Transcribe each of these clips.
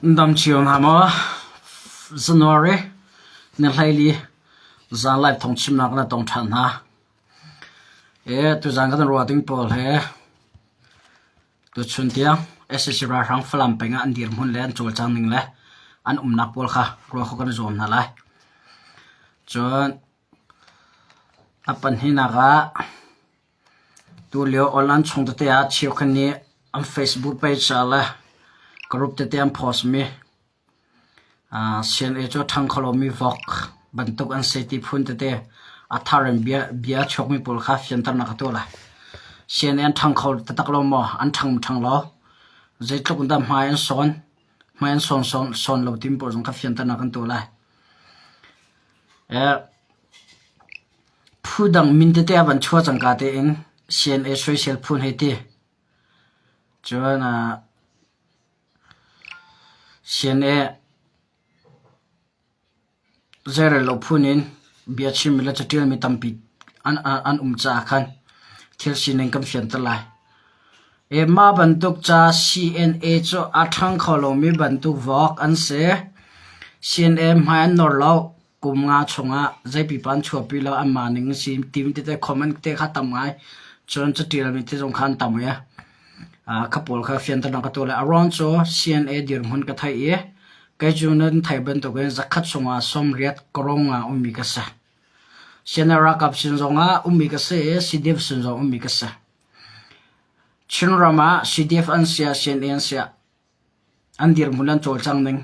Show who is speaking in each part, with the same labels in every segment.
Speaker 1: Dam cio hna maw? January ni hleili zan live thawngchimnak na tong ṭhan hna. E tuzan kan ruah ding pawl he tuchun tiang SAC ralhrang Falam peng ah an dirhmun le an cawlcang ning le an umnak pawl kha ruah kho kan i zuam hna lai. Cun a pahnihnak ah Tulio online chung tete ah cheukhat nih an Facebook page ah le group tete an post mi CNA cu a ṭhang kho lomi vok bantuk an si ti phun tete a thar in bia bia a chuakmi pawl kha fianternak a tuah lai. CNA an ṭhang kho taktak lo maw? An ṭhang maw ṭhang lo? Zeitluk in dah hmai an sawn? Hmai an sawn sawn lo timi pawl zong kha fianternak an tuah lai. Phu dang min tete a van chuah cangka tein CNA soisel phu an hei ti. Cun CNA zeirel lo phun in bia chimmi le caṭialmi tampi an um caah khan thil sining kan fianter lai. Mah bantuk ca CNA cu a ṭhang kho lomi bantuk vok an si. CNA hmai an nawr lo. Kum nga chungah zei pipa an chuahpi lo anmah ning a si timi tete comment te kha tam ngai. Cun caṭialmi te zong kha an tam i kha pawl kha fianternak ka tuah lai. A ruang cu CNA dirhmun ka theih i kei cu nan theih bantukin zakhat chungah 80 kawrong ah ummi ka si. CNA ralkap sin zongah ummi ka si i CDF sin zong ummi ka si. Chinram ah CDF an siah CNA an siah an dirhmun an cawlcang ning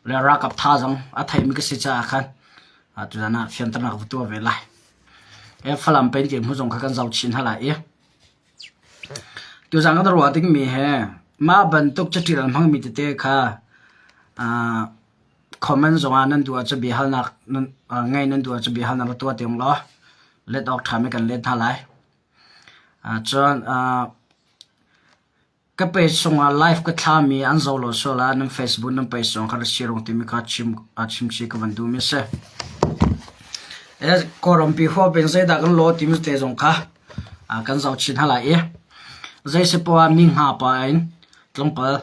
Speaker 1: le ralkap thazaang a theimi ka si caah khan tuzan ah fianternak va tuah ve lai. Falam peng dirhmun zong kha kan zoh chin hna lai i tuzan kan ruah dingmi he mah bantuk caṭial an hmangmi tete kha comment zongah nan duh ahcun biahalnak ngei nan duh ahcun biahalnak va tuah te ung law let awk ṭhami kan let hna lai. Cun Ka page chungah live ka thlami an zoh lo sual ah nan Facebook nan page zong kha ra share rung timi kha chim chimchih ka van duhmi a si. Kawlrampi huap in zeidah kan law timi te zong kha kan zoh chin hna lai i zei si poah ah mi hnga pa in tlawmpal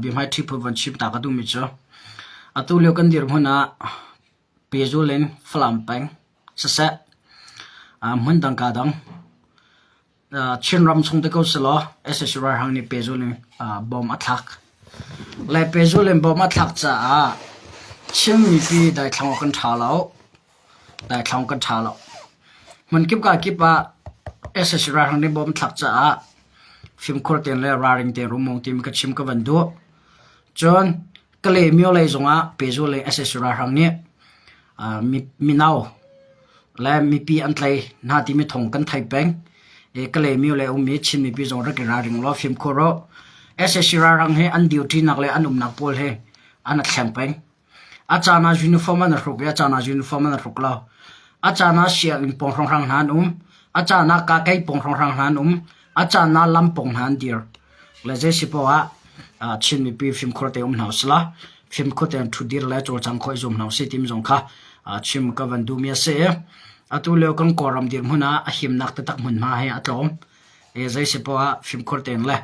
Speaker 1: biahmai ṭhi phun van chim ta ka duhmi cu atu lio kan dirhmun ah pehzul in Falam peng siseh hmun dang ka dang Chinram chung te ko selaw sac ralhrang nih pehzul in bom a thlak. Le pehzul in bom a thlak caah Chin mipi daithlang awk kan ṭha lo. Daithlang kan ṭha lo. Hmunkip ka kip ah sac ralhrang nih bom thlak caah fimkhur tein le ralring tein rum timi ka chim ka van duh. Cun Kalaymyo lei zongah pehzul in sac ralhrang nih mino le mipi an tlai hna timi thawng kan thei peng. Kalaymyo le ummi Chin mipi zong rak i ralring law fimkhur u. Sac ralhrang hi an duty nak le an umnak pawl hi an thleng peng. A caan ah uniform an hruk i a caan ah uniform an hruk lo. A caan ah sianginn pawng hrawnghrang hna an um. A caan ah kakei pawng hrawnghrang hna an um. A caan ah lam pawng hna an dir. Le zei si poah ah Chin mipi fimkhur te um hna usila fimkhur tein ṭhutdir le cawlcang khawh i zuam hna usih timi zong kha chim ka van duhmi a si. Atu lio kan Kawlram dirhmun ah a himnak taktak hmunhma hi a tlawm. Zei si poah ah fimkhur tein le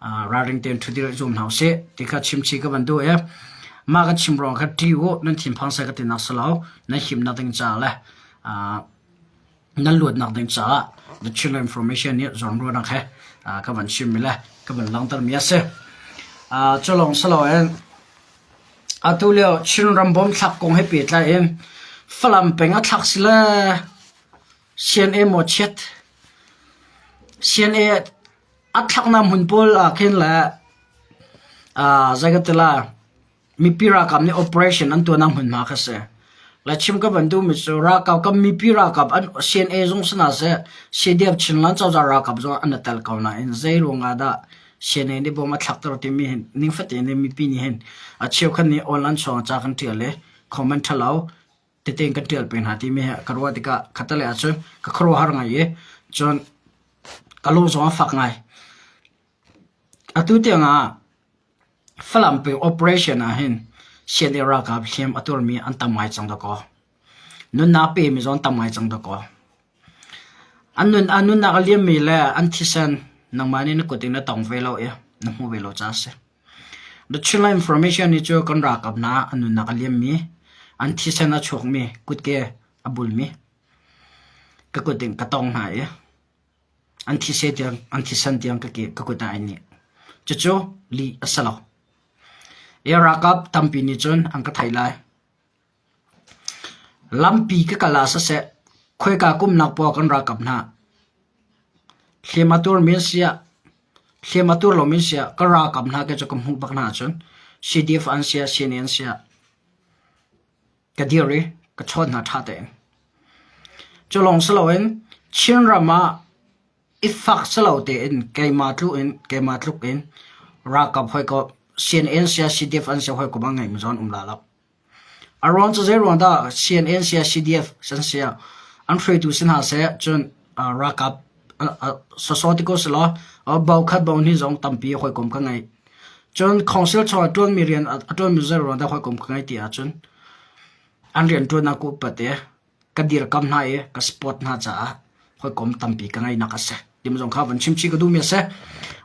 Speaker 1: ralring tein ṭhutdir i zuam hna usih ti kha chimchih ka van duh i mah ka chim ruang kha ṭih u nan thinphang seh ka tinak si lo nan himnak ding caah le nan luatnak ding caah The Chinland Information nih zawnruahnak he ka van chimmi le ka van langhtermi a si. Cu lawng si loin atu lio Chinram bom thlak kong he pehtlai in Falam peng a thlak si le CNA maw chiat CNA a thlaknak hmun pawl ah khin le zei ka ti lai Mipi ralkap nih operation an tuahnak hmunhma kha si. Le chim ka van duhmi cu ralkap kan mipi ralkap an CNA zong si hna seh, CDF Chinland cozah ralkap zong an i tel ko nain zei ruangah dah CNA nih bom a thlakter timi hin ningfate in mipi nih hin a cheukhat nih online chungah ca kan ṭial i comment ṭhalo tete in kan ṭial peng hna timi hi ka ruah tikah khattelei ahcun ka khuaruahhar ngai i cun ka lung zong a fak ngai. Atu tiangah Falam peng operation ahhin CNA ralkap hliam a tuarmi an tam ngai cang dakaw. Nunnak pemi zong an tam ngai cang dakaw. An nun an nunnak a liammi le an thisen nangmah nih na kut in na tong ve lo i na hmu ve lo caah a si. The Chinland Information nih cu kan ralkap hna an nunnak a liammi, an thisen a chuakmi, kutke a bulmi ka kut in ka tong hna i an thise tiang an thisen tiang ka ke ka kut ah ai nih. Cucu lih a si lo. I ralkap tampi nih cun an ka theih lai. Lampi ka kal ah siseh, khoika kumnak poah kan ralkap hna. Hliam a tuarmi an si ah, hliam a tuar lomi an si ah, ka ralkap hna kei cu ka hmuh bak hna ahcun CDF an si ah, CNA an si ah, ka dir i ka chawn hna ṭha tein. Cu lawng si loin Chinram ah i fak si lo tein keimah tluk in keimah tluk in ralkap hawikom CNA an si ah, CDF an si ah hawikom a ngeimi zong an um la lo. A ruang cu zeiruang dah CNN sia CDF san sia an hruaitu si hna seh cun ralkap sawsawh ti ko selaw bo khat bo hnih zong tampi hawikom ka ngei. Cun council chung a ṭuanmi rian a ṭuanmi zeiruang dah hawikom ka ngei ti ahcun an rianṭuannak ka upat i ka dirkam hna i ka support hna caah hawikom tampi ka ngeihnak a si. Timi zong kha van chimchih ka duhmi a si.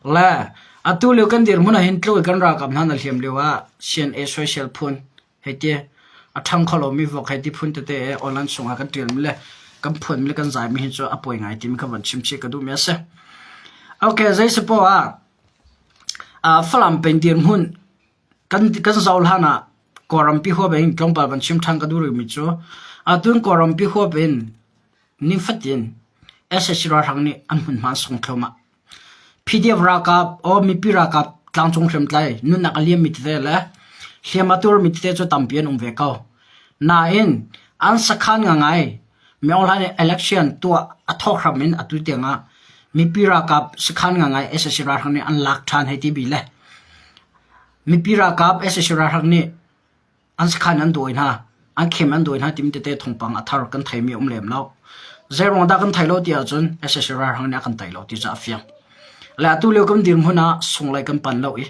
Speaker 1: Le atu lio kan dirhmun ah hin tluk i kan ralkap hna na hliam lio ah CNA soisel phun hei ti a ṭhang kho lomi vok hei ti phun tete i online chungah kan ṭialmi le kan phuanmi le kan zaimi hi cu a poi ngai timi kha van chimchih ka duhmi a si. Okay, zei si poah ah Falam peng dirhmun kan kan zoh hlan ah Kawlrampi huap in tlawmpal van chim ṭhan ka duh rihmi cu atun Kawlrampi huap in nifatin sac ralhrang nih an hmunhma an sung thluahmah. PDF ralkap or mipi ralkap tlangcung hriamtlai nunnak a liammi tete le hliam a tuarmi tete cu tampi an um ve ko. Nain an sakhan ngangai Myo Hla nih election tuah a thawk hram in atu tiangah mipi ralkap sakhan ngangai sac ralhrang nih an lak ṭhan hei ti bi le Mipi ralkap sac ralhrang nih an sakhan an dawi hna, an khem an dawi hna timi tete thawngpang a thar kan theimi a um lem lo. Zeiruang dah kan thei lo ti ahcun sac ralhrang nih a kan tei lo ti cu a fiang. Le atu lio kan dirhmun ah sunglei kan pan lo i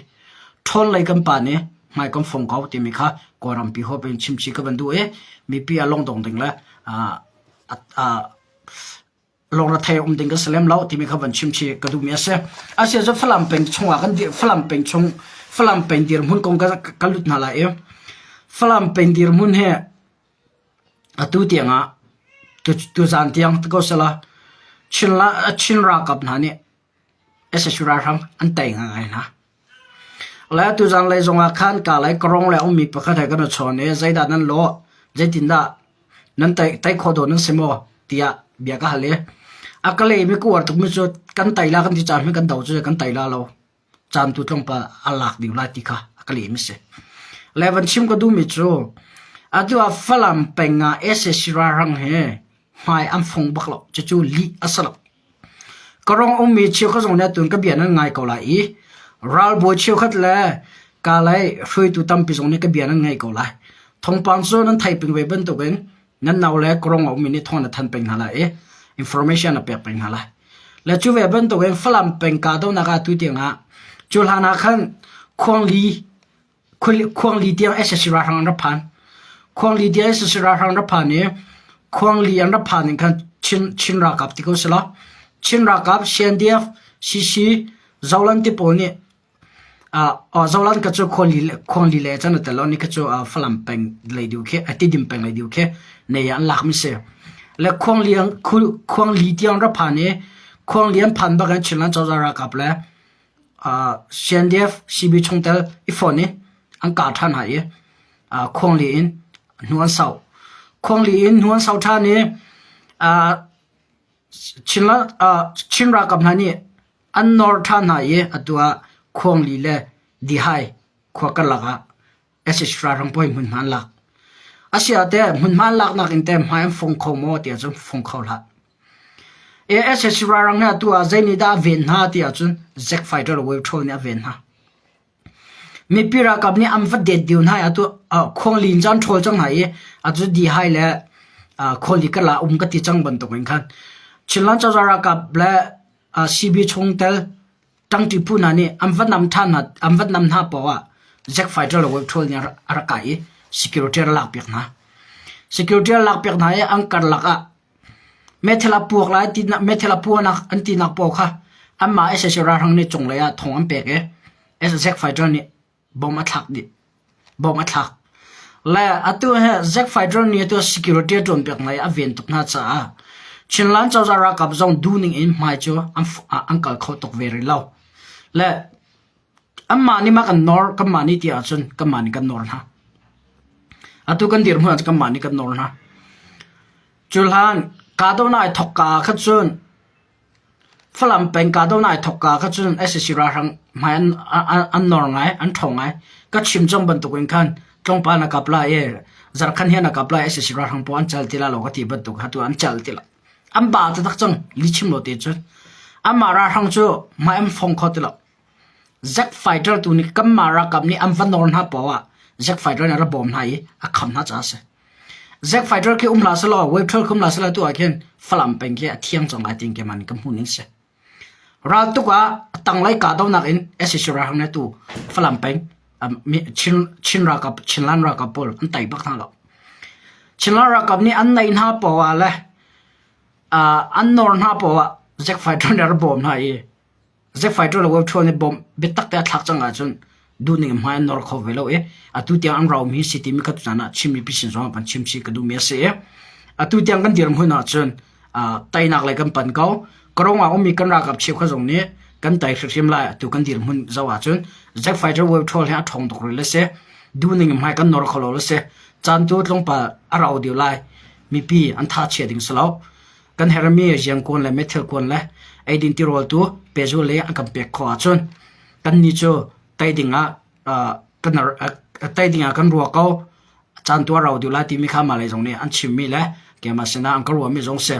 Speaker 1: ṭhawn lei kan pan i hmai kan fong ko timi kha Kawlrampi huap in chimchih ka van duh i mipi a lungdong ding le lungre um ding kan si lem lo timi kha van chim chih ka duhmi a si. Asia cu Falam peng chungah kan dir Falam peng chung Falam peng dirhmun kong ka ka lut hna lai i Falam peng dirhmun hi atu tiangah tu tuzan tiang ti ko sela Chin la Chin ralkap hna nih sac ralhrang an tei ngai hna. Le tuzan lei zongah khan ka lei karong le ummi pakhat he kan i chawn i zeidah nan lawh, zeitindah nan tei, tei khawh dawh nan si maw tiah bia ka hal i a ka lehmi ka uar tukmi cu kan tei la kan ti caan kan do cu kan tei la lo. Caan tu tlawmpal a lak ding lai ti kha a ka lehmi si. Le van chim ka duhmi cu atu ah Falam peng ah sac ralhrang he hmai an fong bak lo. Cucu lih a si lo. Ka rong ummi cheukhat zong nih atun ka bia nan ngai ko lai i ralbawi cheukhat le kalay hruaitu tampi zong nih ka bia nan ngaih ko lai. Thawngpang cu nan theih peng ve bantukin nan nau le ka rong a ummi nih thawng na thanh peng hna lai i information na pek peng hna lai. Le cu ve bantukin Falam peng kahdohnak ah tu tiangah cu hlan ah khan Khuangli Khuangli tiang sac ralhrang an rak phan. Khuangli tiang sac ralhrang an rak phan i Khuangli an rak phan in khan Chin, Chin ralkap ti ko selaw Chin ralkap CNDF, CC, Zoland ti pawl nih uh, Zoland ka cu Khuangli Khuangli le chan tel lo ni ka cu uh, Falam peng lei diu khi Tidim peng lei diu khi nei an lak mi si. Le Khuangli Khuangli tiang rak phan i Khuangli an phan bak in Chinland cozah ralkap le CNDF CB chungtel i fon i an kah ṭhan hna i Khuangli in hnu an sau. Khuangli in hnu an sau ṭhan i Chin ralkap hna nih an nawr ṭhan hna i atu ah Khuangli le Dihai khua karlak ah sac ralhrang pawl hmunhma an lak. Asiah teh hmunhma an laknak in teh hmai an fong kho maw tiah cun fong kho hlah. sac ralhrang hi atu ah zei nih dah a ven hna ti ahcun Zack fighter le Wave Troll nih a ven hna. Mipi ralkap nih an va det diu hna i atu khuanglin cu an ṭhawl cang hna i atu dihai le khuali kala um ka ti cang bantuk in khan Chinland cozah ralkap le CB chungtel ṭangṭi phu hna nih an va nam ṭhan hna an va nam hna paoh ah Zack fighter le Wave Troll nih a rak kah i security a rak lakpiak hna. Security a lakpiak hna i an karlak ah Meithal a puak lai ti meithal a puahnak an tinak paoh kha anmah sac ralhrang nih cunglei ah thong an pek i sac fighter nih Bom a thlak dih. Bom a thlak. Le atu hi Zack Fighter nih atu security a ṭuanpiak hna i a ven tuk hna caah Chinland cozah ralkap zong duhning in hmai cu an kal kho tuk ve rih lo. Le anmah nih mah kan nawr, kanmah nih ti ahcun kanmah nih kan nawr hna. Atu kan dirhmun ahcun kanmah nih kan nawr hna. Cu hlan kahdohnak ai thawkka ah khan cun Falam peng kahdohnak ai thawkka ah khan cun sac ralhrang hmai an nawr ngai, an ṭhawng ngai. Ka chim cang bantukin khan tlawmpal na kap lai i zarkhan hi na kap lai sac ralhrang pawl an cal ti lai lo ka ti bantuk kha tu an cal ti lo. An ba taktak cang lihchim lo te cun. Anmah ralhrang cu hmai an fong kho ti lo. Zack fighter tu nih kanmah ralkap nih an va nawr hna paoh ah Zack fighter nih a ra bawm hna i a kham hna caah a si. Zack fighter khi um hlah selaw, wave troll khi um hlah selaw tu ah khin Falam peng khi a thiang cang lai tiin keimah nih ka hmuh ning si. Raltuk ah a tanglei kahdohnak in sac ralhrang nih tu Falam peng Chin, Chin ralkap, Chinland ralkap pawl an tei bak hna lo. Chinland ralkap nih an neih hna paoh ah le an nawr hna paoh ah Zack fighter nih a ra bawm hna i Zack fighter le wave troll nih bom biatak te a thlak cang ahcun duhning in hmai an nor kho ve lo i atu tiang an raumi si timi kha tutan ah Chin mipi sin zong ah kan chim chih ka duhmi a si i atu tiang kan dirhmun ahcun teinak lei kan pan ko. Karong ah ummi kan ralkap cheukhat zong nih kan tei hrimhrim lai atu kan dirhmun zoh ahcun Zack fighter wave troll hi a ṭhawng tuk rih le si duhning in hmai kan nor kho lo le si caan tu tlawmpal a rau deuh lai mipi an tha chia ding si lo. Kan herhmi riangkuan le meithil kuan le eidin tirawl tu pehzul le an kan pek khawh ahcun kannih cu tei dingah kan tei dingah kan ruah ko. Caan tu a rau deuh lai timi kha mah lei zong nih an chimmi le keimah sinah an ka ruahmi zong si.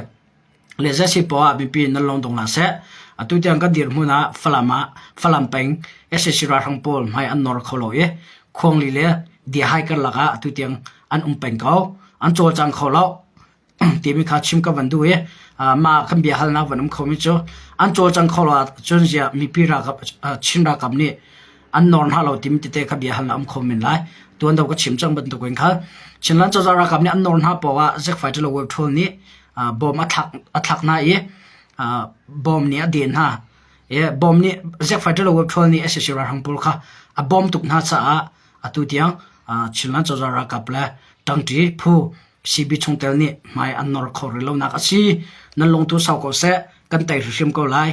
Speaker 1: Le zei poah ah mipi nan lung dong hlah seh. Atu tiang kan dirhmun ah Falam ah Falam peng sac ralhrang pawl hmai an nor kho lo i Khuangli le Diahai karlak ah atu tiang an um peng ko. An cawlcang kho lo. timi kha chim ka van duh i mah kan bia halnak van um khomi cu an cawlcang kho lo ahcun ziah mipi ralkap Chin ralkap nih an nawr hna lo timi tete kha bia halnak um kho men lai. Tuan do ka chim cang bantuk in kha Chinland cozah ralkap nih an nawr hna paoh ah Zekfai Ṭilo Web Ṭhawl nih bom a thlak a thlak hna i bom nih a den hna. I bom nih Zekfai Ṭilo Web Ṭhawl nih sac ralhrang pawl kha a bom tuk hna caah atu tiang Chinland cozah ralkap le ṭangṭi phu CB chungtel nih hmai an nor kho rih lonak a si. Nan lungthu sau ko seh, kan tei hrimhrim ko lai.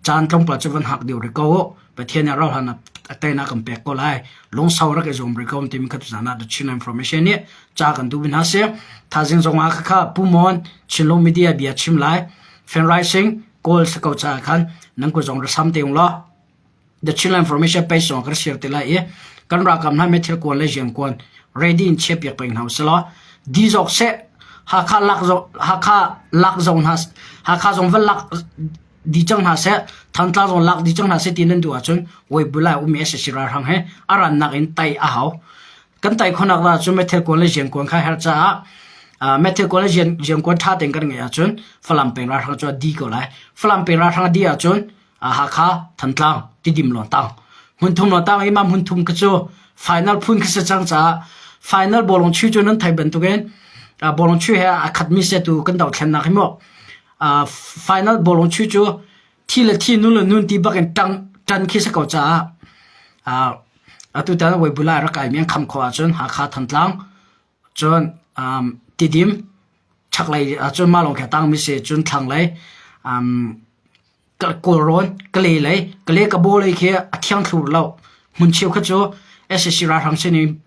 Speaker 1: Caan tlawmpal cu van hak deuh rih ko u. Pathian nih rauhhlan a teinak kan pek ko lai. Lungsau rak i zuam rih ko timi kha tuzaan ah The Chin Information nih ca kan duh hna si. Thazing zong ah khakha Pu Mon Chinlung Media bia chim lai. Fan Rising Kawl si ko caah khan nan kut zong ra sam te ung law. The Chinland Information page zong kan share te lai i kan ralkap hna meithil kuan le rian kuan ready in chiah piak peng hna usih di zawk seh Hakha lak zong Hakha lak zong hna Hakha zong van lak di cang hna seh Thantlang zong lak di cang hna seh ti nan duh ahcun Weibulai ummi sac ralhrang he a rannak in tai a hau kan tai khonak la cu meithil kuan le rian kuan kha her caah meithil kuan le rian kuan ṭha tein kan ngeih ahcun Falam peng ralhrang cu a di ko lai Falam peng ralhrang a di ahcun Hakha, Thantlang, Tidim lawng Hmunthum lawng tang i mah hmunthum kha cu final phun khi si cang caah final bawlung chuih cu nan thei bantukin bawlung chuih he a khatmi se tu kan dothlennak hi mu final bawlung chuih cu thi le thi nun le nun ti bakin ṭang ṭan khi si ko caah atu tan Weibula rak kai mi an kham khawh ahcun Hakha, Thantlang cun Tidim chaklei cun mah lawng khi a tangmi si cun thlanglei Kawlrawn, Kalay lei, Kalay Kabaw lei khi a thiang thlu lo. Hmun cheukhat cu sac ralhrang sin in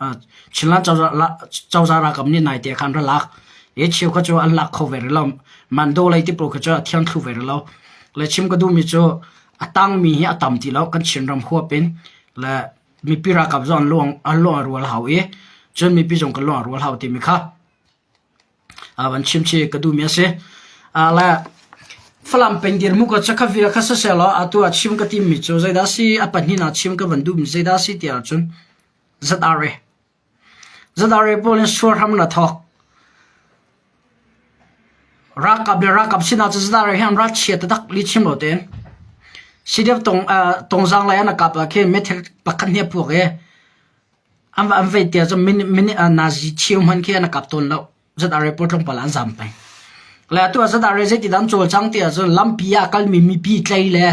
Speaker 1: Chinland cozah ralkap nih naite khan ra lak. I cheukhat cu an lak kho ve rih lo. Mando lei ti pawl kha cu a thiang thlu ve rih lo. Le chim ka duhmi cu a tangmi hi a tam ti lo kan Chinram huap in le mipi ralkap zong an luang an luang a rual hau i cun mipi zong kan luang a rual hau timi kha van chimchih ka duhmi a si. Le Falam peng dirhmun ka cakha vial kha siseh law atu ah chim ka timmi cu zeidah si a pahnih ah chim ka van duhmi zeidah si ti ahcun ZRA. ZRA pawl in sual hram na thawk. Ralkap le ralkap sinah cu ZRA hi an ralchia taktak li chim lo tein. CDF tong tongzang lei an kap ah khin meithal pakhat hnih a puak i An va an vei tiah cun minute nazi cheu hmanh khi an kap tawn lo. ZRA pawl tlawmpal an zam peng. Le atu ah ZRA zeitin an cawlcang ti ahcun lampi ah kalmi mipi tlai le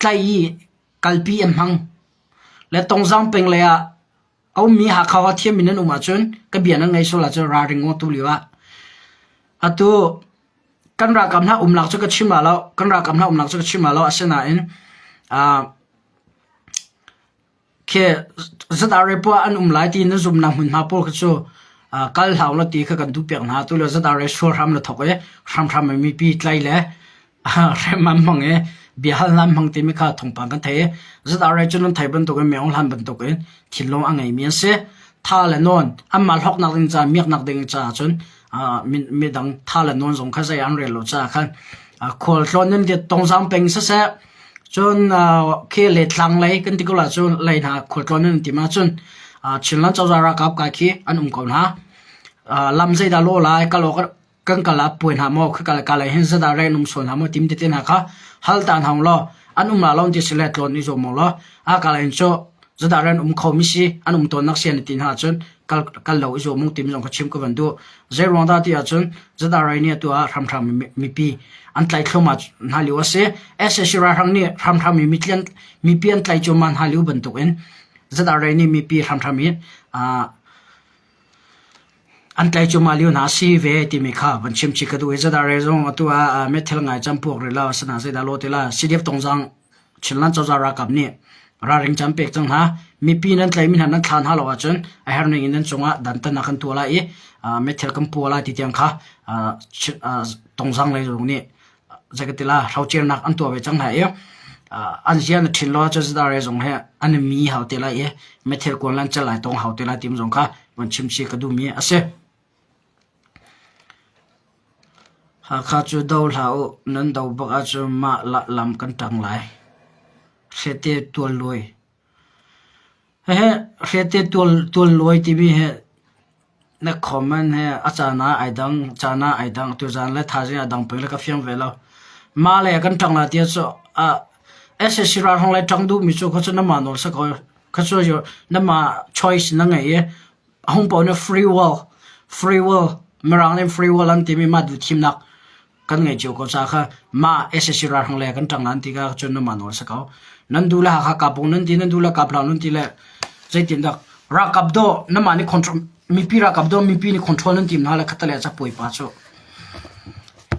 Speaker 1: tlai i kalpi an hmang. Le Tongzang peng lei ah a ummi Hakha a thiammi nan um ahcun ka bia nan ngaih sual ahcun ralring u tu lio ah. Atu kan ralkap hna umnak cu ka chim la lo, kan ralkap hna umnak cu ka chim la lo. Asinain uh, Khi ZRA poah an um lai ti na zumnak hmunhma pawl kha cu kal hlah ulaw ti kha kan duhpiak hna. Atu le ZRA sual hram na thawk i hramhram in mipi tlai le hrem an hmang i biahal an hmang timi kha thawngpang kan thei i ZRA cu nan theih bantukin Myo Hlan bantukin thinlung a ngeimi an si. Tha le nawn anmah hlawknak ding caah miaknak ding caah cun midang tha le nawn zong kha zei an rel lo caah khan khualtlawn in tongzang peng siseh Cun khi le thlanglei kan ti ko lai cu lei hna khualtlawn nan tim ahcun Chinland cozah ralkap kai khi an um ko hna. Lam zeidah lawh lai kal awk kan kal ah puai hna maw khika le ka lei hin zeidah reng um sual hna maw tim tete hna kha hal ta hna law an um la lo ti si le tlawn i zuam law a ka lei cu zeidah reng um kho mi si an um tawnnak si an ti hna ahcun kal kal lo i zuam tim zong kha chim ka van duh. Zei ruang dah ti ahcun zeidah rei nih atu ah hramhram mipi an tlaih thluahmah hna lio a si. SAC ralhrang nih hramhram in mipi an tlaih cuahmah hna lio bantukin ZRA nih mipi hramhram in an tlaih cuahmah lio hna a si ve timi kha van chim chih ka duh i ZRA zong atu ah meithal ngai cam puak rih lo asinain zeidah lawh ti la CDF Tongzang Chinland cozah ralkap nih ralring caan pek cang hna. Mipi nan tlaihmi hna nan thlah hna lo ahcun a herh ning in nan cungah dantatnak kan tuah lai i meithal kan puah lai ti tiang kha tongzang lei zong nih zeikatila hrocernak an tuah ve cang hna i an zia na ṭhin lo ahcun ZRA zong he an i mi hau te lai i meithal kuan le an cal lai tong hau te lai tim zong kha van chim chih ka duhmi a si. Hakha cu do hlah u, nan do bak ahcun mah lam kan ṭang lai. Hrete tualluai. Hihi hrete tualluai timi hi na comment hi a caan ah ai dang, caan ah ai dang. Tuzaan le thaizing ah dang peng le ka fiang ve lo. Mah le kan ṭang lai ti cu SAC ralhrang lei ṭang duhmi cu kha cu namah nawl si ko. Kha cu namah choice na ngei i A hung paoh nih free will, free will, Mirang nih free will an timi mah duhthimnak kan ngei cio ko caah kha mah SAC ralhrang le kan ṭang nan ti kha cun nanmah nawl si ko. Nan duh le Hakha kapung nan ti, nan duh le kaplang nan ti le zeitindah ralkap dawh nanmah nih control mipi ralkap dawh mipi nih control nan tim hna le khatalei ah capuai pa cu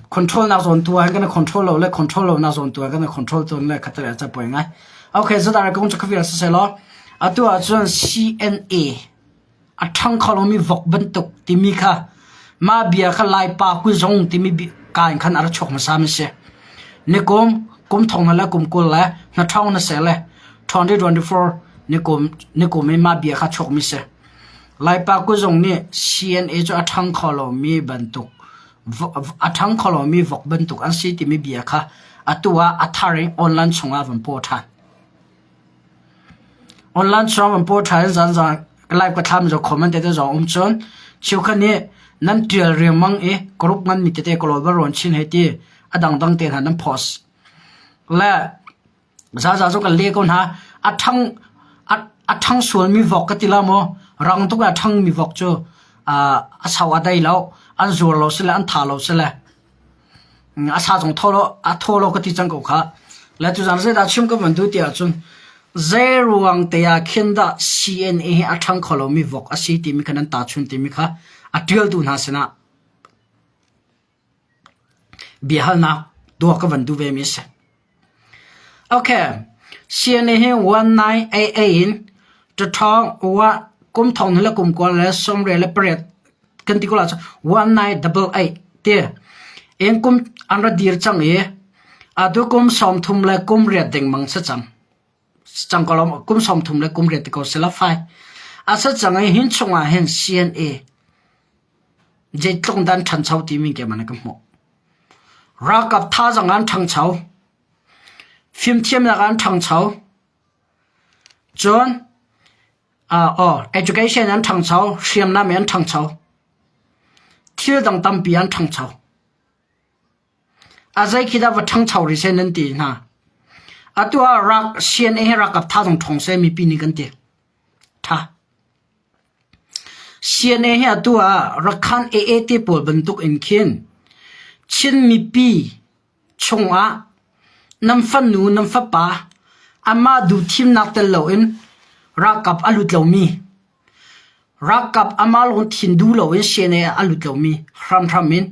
Speaker 1: control nak zawn tu ah kan control lo le control lo nak zawn tu ah kan control tawn le khatalei ah capuai ngai. Okay, zadar kong cu khavial siseh law Atu ahcun CNA a ṭhang kho lomi vok bantuk timi kha mah bia kha Laipa kuzung timi ka in khan a ra chuak hmasami a si. Nikum kum thong hna le kum 20 le hnaṭhawng na seh le 2024 nikum nikum in mah bia kha chuakmi si. Laipa kuzung nih CNA cu a ṭhang kho lomi bantuk a ṭhang kho lomi vok bantuk an si timi bia kha atu ah a thar in online chungah van paw ṭhan. Online chung an paw ṭha in zanzan live ka thlam zo comment tete zong um cun cheukhat nih nan ṭial riangmang i group nganmi tete ka lawl rawn chin hei ti a dangdang te hna nan post. Le zaza cu kan le ko hna a ṭhang a ṭhang sualmi vok ka ti la maw rang tuk a ṭhangmi vok cu a sau a dai lo an zuar lo sile an tha lo sile A sa zong thaw lo, a thaw lo ka ti cang ko khah. Le tuzaan zeidah chim ka van duh ti ahcun zeiruang te ah khin dah CNA hi a ṭhang kho lomi vok a si timi kha nan tahchun timi kha a ṭialtu hna sinah biahalnak tuah ka van duh vemi a si. Okay, CNA hi 1988 in ṭaṭhawng wa kum thong le kum kual le sawmriat le pariat kan ti ko la cu 1988 ti in kum an ra dir cang i atu kum 30 le kum riat dengmang si cang. Cang ko lo kum 30 le kum riat ti ko si la fai. A si cang i hin chungah hin CNA zeitluk dan ṭhancho timi ke man ka hmuh. Ralkap thazaang an ṭhangcho. Fimthiamnak an ṭhangcho. Cun aw education an ṭhangcho, hriamnam an ṭhangcho. Thil dang tampi an ṭhangcho. A zei khi dah va ṭhangcho rih seh nan ti hna. Atu ah rak CNA hi ralkap thazaang ṭhawng seh mipi nih kan ti. Ṭha. CNA hi atu ah Rakhan AA te pawl bantuk in khin Chin mipi chungah nan fanu nan fapa amah duhthimnak tel loin. Ralkap a lut lomi, ralkap amah lungthin duh loin CNA ah a lut lomi hramhram in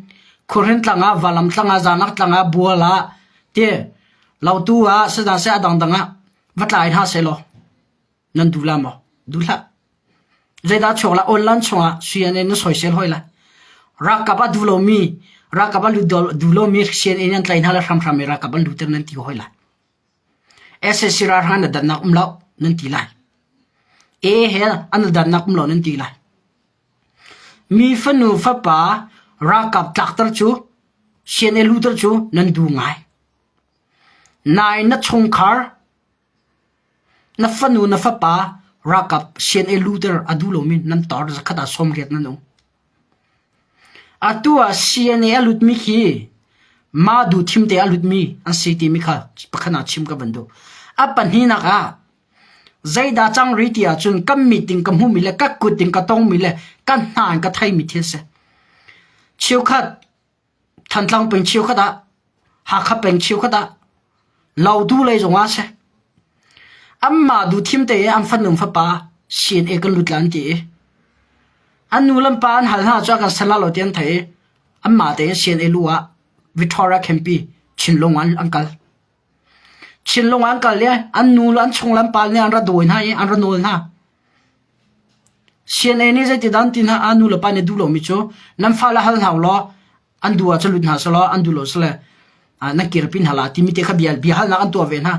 Speaker 1: Khuahrin tlang ah, Valam tlang ah, Zanak tlang ah, Bual ah, ti Lautu ah, sihna seh a dangdang ah va tlai hna sehlaw nan duh la maw? Duh hlah. Zeidah chuak la online chungah CNA na soisel hoi la. Ralkap a duh lomi, ralkap a lut duh lomi CNA nan tlai hna le hramhram i ralkap an lutter nan ti hoi la. Sac ralhrang na dannak um lo nan ti lai. AA he an dannak um lo nan ti lai. Mi fanu fapa ralkap tlakter cu CNA luter cu nan duh ngai. Nai na chungkhar na fanu na fapa ralkap CNA luter a duh lomi nan tar zakhat ah 80 nan um. Atu ah CNA a lutmi khi mah duhthim te a lutmi an si timi kha pakhat ah chim ka van duh. A pahnihnak ah zeidah cang rih ti ahcun kan mit in ka hmuhmi le ka kut in ka tongmi le ka hna in ka theimi thil si. Cheukhat Thantlang peng cheukhat ah, Hakha peng cheukhat ah, Lautu lei zong ah seh. Anmah duhthim te i an fanu fapa CNA kan lut la an ti i an nu le pa an hal hna cu a kan sal la lo ti an theih i anmah tein CNA lu ah Victoria Campi Chinlung an an kal. Chinlung an kal i an nu le an chung le an pa nih an ra dawi hna i an ra nawl hna. CNA nih zeitidah an ti hna? A nu le pa nih duh lomi cu nan fale hal hna ulaw an duh ahcun lut hna sehlaw an duh lo sile nan kirpi hna la timi te kha bia bia halnak an tuah ve hna.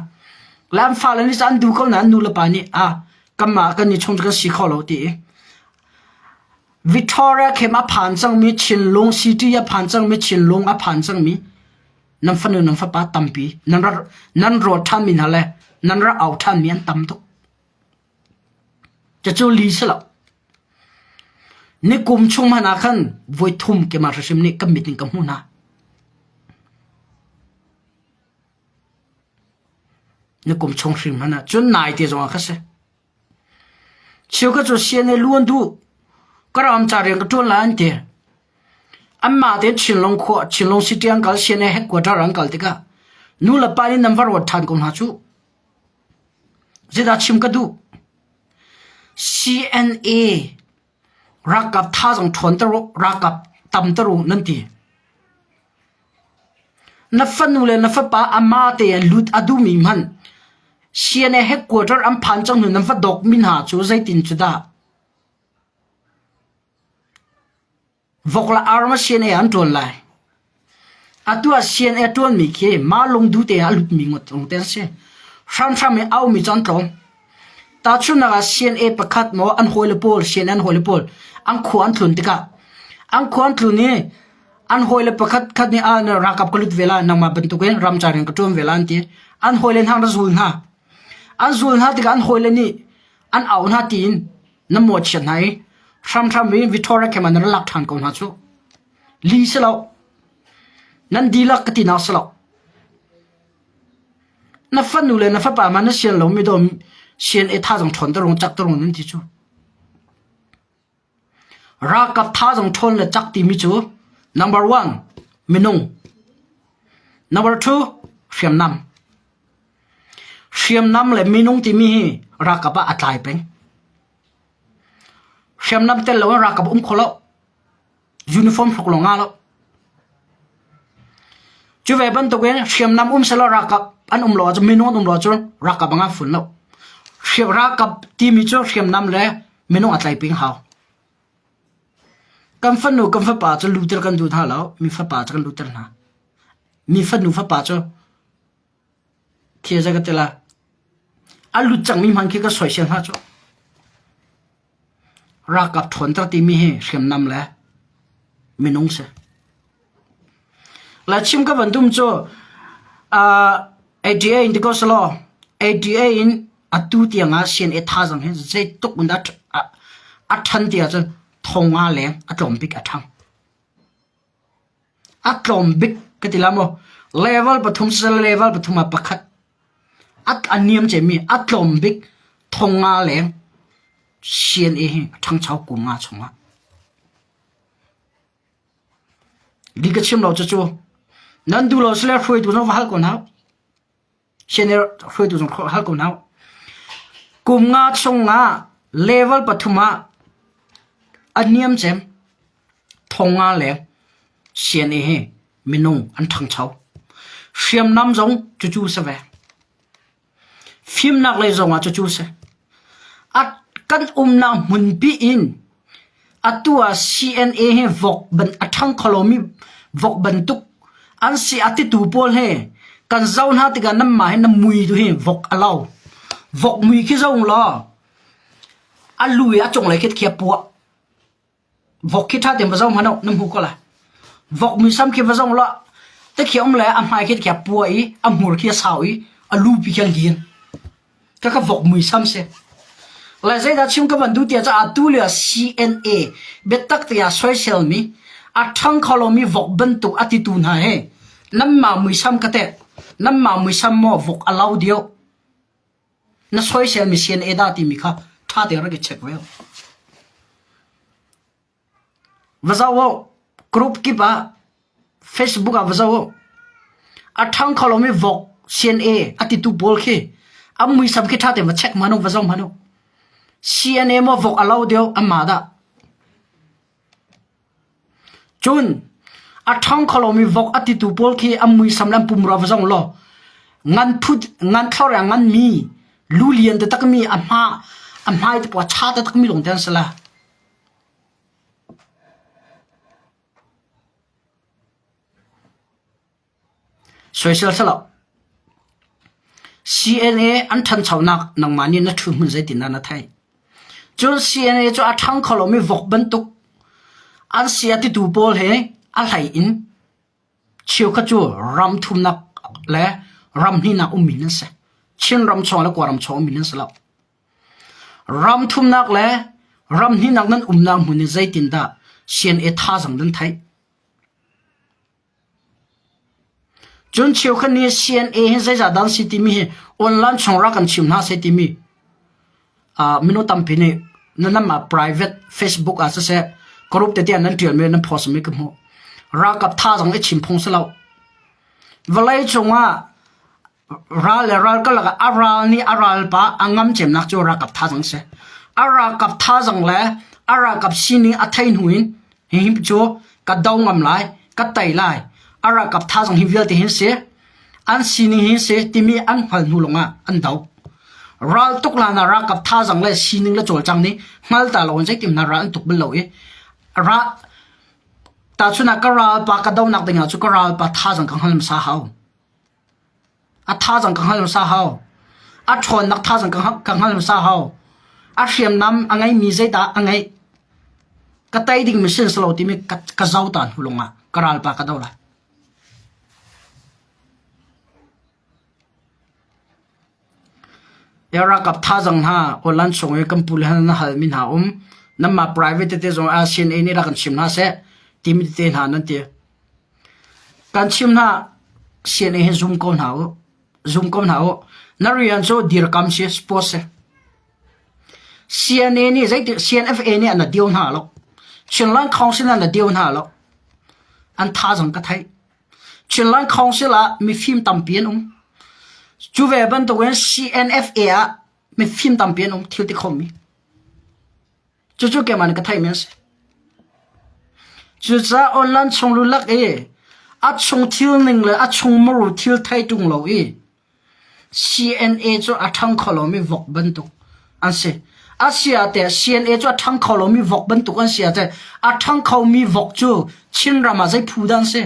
Speaker 1: Le an fale nih an duh ko nain an nu le pa nih a kanmah kan i chung cu kan si kho lo ti i Victoria Camp a phan cangmi Chinlung City a phan cangmi Chinlung a phan cangmi nan fanu nan fapa tampi nan ra nan rawt ṭhanmi hna le nan ra au ṭhanmi an tam tuk. Cucu li si lo. Nikum chung hmanh ah khan voi thum keimah hrimhrim nih ka mit in ka hmuh hna. Nikum chung hrim hmanh ah cun nai te zong ah kha si. Cheukhat cu CNA lu an duh. Ka ram ca rian ka ṭuan lai an ti. Anmah tein Chinlung khua, Chinlung City an kal, CNA headquarter an kal tikah nu le pa nih nan va ruat ṭhan ko hna cuh. Zeidah chim ka duh? CNA ralkap thazaang ṭhawnter u, ralkap tamter u nan ti. Na fanu le na fapa ama tein lut a duhmi hmanh CNA headquarter an phan cang hnu nan va dawkmi hna cu zeitin cu dah? Vok le ar ma CNA an ṭuan lai. Atu ah CNA ṭuanmi khi mah lungduh te ah a lutmi ngawt lawng te an si. Hramhram i aumi cu an tlawm. Tahchunhnak ah CNA pakhat maw an hawile pawl CNA an hawile pawl an khua an tlun tikah an khua an tlun i an hawile pakhat khat nih ah ralkap ka lut ve lai nangmah bantukin ramcar in ka ṭuan ve lai an ti. An hawile hna an ra zul hna. An zul hna tikah an hawile nih an au hna tiin na mawhchiat hna i hramhram in Victoria camp ah na ra lak ṭhan ko hna cu. Li si lo. Nan dihlak ka tinak si lo. Na fanu le na fapa ma na sian lomi daw sian e tha zong ṭhawn ta rung cak ta rung nan ti cu. Ralkap tha zong ṭhawn le cak timi cu number one minung number two hriamnam Hriamnam le minung timi hi ralkap ah a tlai peng. Hriamnam tel loin ralkap um kho lo. Uniform hruk lawng ngah lo. Cu ve bantukin hriamnam um selaw ralkap an um lo ahcun minung an um lo ahcun ralkap a ngah fun lo. Ralkap timi cu hriamnam le minung a tlai peng hau. Kan fanu kan fapa cu luter kan duh hna lo. Mi fapa cu kan luter hna. Mi fanu fapa cu Thil ka ti lai. A lut cangmi hmanh khi ka soisel hna cu. Ralkap ṭhawnter timi hi hriamnam le minung si. La chim ka van tum cu uh, ATA in ti ko selaw ATA in atu tiang ah CNA thazaang hi zeitluk in dah a ṭhan ti ahcun thong nga leng a tlawm bik a ṭhang. A tlawm bik ka ti la maw? Level pathum siseh level pathum ah pakhat a niam cemmi a tlawm bik thong nga leng CNA hi a ṭhangcho kum nga chungah. Li ka chim lo cucu nan duh lo sile hruaitu zong va hal ko hna. Senior hruaitu zong hal ko hna. Kum nga chungah level pathum ah a niam cem 500 leng CNA hi minung an ṭhangcho. Hriamnam zong cucu si ve. Fimnak lei zongah cucu si. A kan umnak hmunpi in atu ah CNA hi vok ban a ṭhang kho lomi vok bantuk an si a titu pawl he kan zoh hna tikah nanmah hi na mui tu hi vok a lo. Vok mui khi zoh law a lu i a cunglei khi khi a puah. Vok khi ṭha tein va zoh hmanh u, na hmu ko lai. Vok muisam khi va zoh law tikhi a um le a hmai khi tikhi a pua i a hmur khi a sau i a lupi khi a lian. Khakha vok muisam si. Le zeidah chim ka van duh tiah cun atu lio CNA biatak te ah soiselmi a ṭhang kho lomi vok bantuk a titu hna he nanmah muisam ka teh nanmah muisam maw vok a lo deuh Na soiselmi CNA dah timi kha ṭha tein rak i check ve. Va zoh u. Group kip ah Facebook ah va zoh u. A ṭhang kho lomi vok CNA a titu pawl khi an muisam khi ṭha tein va check hmanh u, va zoh hmanh u. CNA maw vok a lo deuh anmah dah? Cun a ṭhang kho lomi vok a titu pawl khi an muisam le an pumrua va zong law ngan phut ngan thlor a nganmi lu lian taktakmi a hma a hmai te pawl a cha taktakmi lawng te an si la. Soisel si lo. CNA an ṭhanchonak nangmah nih na ṭhu hmun zeitindah na theih? Cun CNA cu a ṭhang kho lomi vok bantuk an si a titu pawl he a hlei in cheukhat cu ram thumnak le ram hnihnak ummi nan si. Chin ram chung le Kawlram chung ummi nan si lo. Ram thumnak le ram hnihnak nan umnak hmun in zeitindah CNA thazaang nan theih? Cun cheukhat nih CNA hi zeizah dah an si timi hi online chung rak kan chim hna seh timi mino tampi nih na namah private Facebook ah siseh group tete ah nan ṭialmi nan post mi ka hmuh. Ralkap thazaang i chim phung si lo. Vawlei cungah Ral le ral karlak ah a ral nih a ralpa a ngam cemnak cu ralkap thazaang a si. A ralkap thazaang le a ralkap sining a thei hnu in hihi cu ka do ngam lai, ka tei lai. A ralkap thazaang hi vialte hin si, an sining hi si timi an hngal hnu lawngah an do. Ral tuk hlan ah ralkap thazaang le sining le cawlcang nih hngal ta loin zeitin hna ral an tuk bal lo i ra tahchun ah ka ralpa ka donak dingah cu ka ralpa thazaang ka hngal hmasa hau. A thazaang ka hngal hmasa hau. A ṭhawnnak thazaang ka hngal hmasa hau. A hriamnam a ngeimi zeidah a ngeih? Ka tei dingmi sin si lo timi ka zo ta hnu lawngah ka ralpa ka do lai. Ralkap thazaang hna online chung i kan pu le na halmi hna um. Nanmah private tete zong ASEAN nih rak kan chim hna seh timi tete hna nan ti. Kan chim hna CNA hi zum ko hna u. Zum ko hna u. Na rian cu dirkam si, support si. CNA nih zeiti CNFA nih an dio hna lo. Chinland Council an dio hna lo. An thazaang ka theih. Chinland Council ah mifim tampi an um. Cu ve bantukin CNFA ah mifim tampi an um thil ti khomi. Cucu keimah nih ka theihmi a si. Cucaah online chung lulak i a chung thil ning le a chung muru thil thei ṭung lo i CNA cu a ṭhang kho lomi vok bantuk an si. A si ah teh CNA cu a ṭhang kho lomi vok bantuk an si ah teh a ṭhang khomi vok cu Chinram ah zei phu dah an si?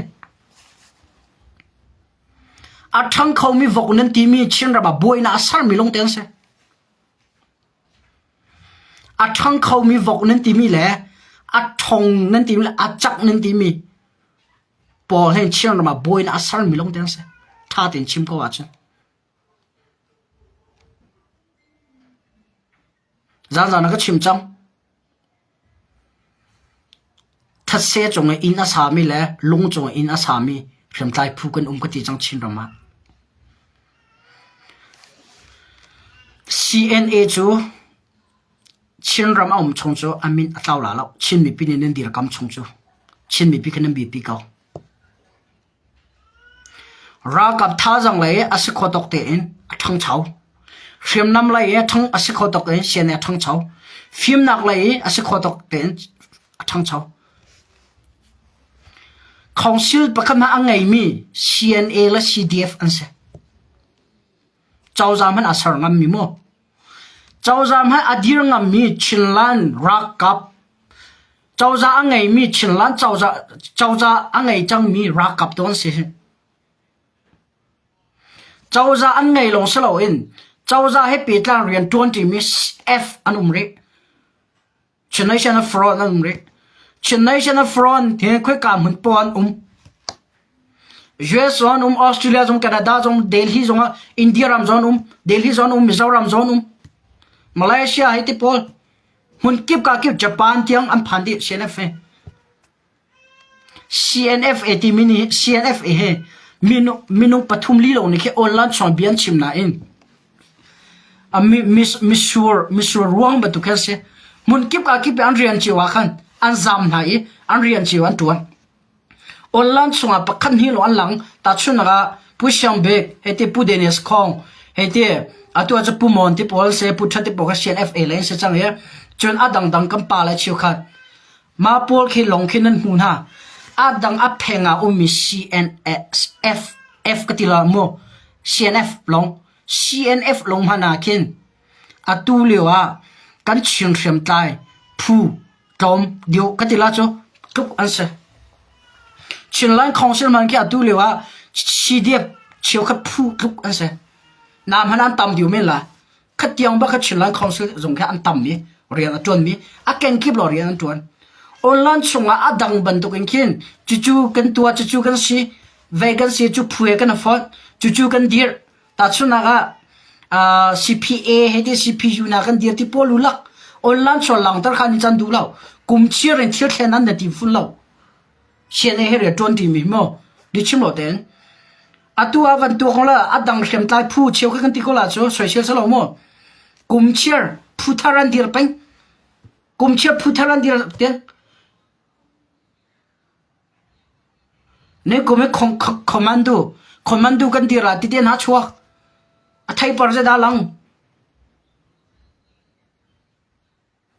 Speaker 1: A ṭhang khomi vok nan timi Chinram ah buainak a sermi lawngte an si. A ṭhang khomi vok nan timi le a ṭhong nan timi le a cak nan timi pawl he Chinram ah buainak a sermi lawngte an si. Ṭha tein chim ko ahcun. Zaanzaan ah ka chim cang. Thetse cung i inn a sami le lung cung i inn a sami hriamtlai phu kan um ka ti cang Chinram ah. CNA cu Chinram a um chung cu a min a tlau la lo. Chin mipi nih nan dirkam chung cu Chin mipi kha nan biapi ko. Ralkap thazaang lei a si kho tawk tein a ṭhangcho. Hriamnam lei i ṭhang a si kho tuk in CNA a ṭhangcho. Fimnak lei i a si kho tuk tein a ṭhangcho. Council pakhat hmanh a ngeimi CNA le CDF an si. Cozah hmanh a ser ngammi mu. Cozah hmanh a dir ngammi Chinland ralkap cozah a ngeimi Chinland cozah cozah a ngei cangmi ralkap tu an si. Cozah an ngei lawng si loin cozah he pehtlai rian ṭuanṭimi F an um rih. Chin National Front an um rih. Chin National Front hi khoika hmun poah an um. US zong an um, Australia zong, Canada zong, Delhi zong ah India ram zong an um, Delhi zong an um, Mizoram zong an um. Malaysia hei ti pawl hmun kip ka kip Japan tiang an phan dih CNF hi. CNFA timi nih CNFA hi minung pathum lilo nih khi online chung bia an chim nain misur misur ruang bantuk khi an si. Hmun kip ka kip i an rian cio ah khan an zam hna i an rian cio an ṭuan. Online chungah pakhat hnih lawng an lang. Tahchunhnak ah Pu Siang Bik, hei ti Pu Dennis Khong, hei ti atu ah cu Pu Mon ti pawl si, Pu Ṭhat ti pawl kha CNFA lei an si cang i cun a dangdang kan pa le cheukhat Mah pawl khi lawng khi nan hmuh hna. A dang a pheng ah ummi CNF F ka ti lo mu. CNF lawng. CNF lawng hmanh ah khin atu lio ah kan Chin hriamtlai phu tlawm deuh ka ti la cu tluk an si. Chinland Council hmanh khi atu lio ah CDF cheukhat phu tluk an si. Na hmanh an tam deuh men la. Khatiang bak kha Chinland Council zong khi an tam i rian a ṭuanmi a kenkip law rian an ṭuan. Online chungah a dang bantuk in khin cucu kan tuah cucu kan si vei kan si cu phu he kan fonh cucu kan dirh tahchunhnak ah uh, CPA he ti CPU na kan dir ti pawl lak online chuan langter kha ni chan duh lo kum chir in thil thlen an na tim fun lo CNA he rian ṭuan timi mo di chim lo ten Atu ah van tuak la a dang hriamtlai phu cheu kha kan ti ko la cu soisel si lo mu. Kum chiar phu thar an dir peng. Kum chiar phu thar an dir tiang. Ne kum i commando commando kan dir ah tite hna chuak. A thei par ze da lang.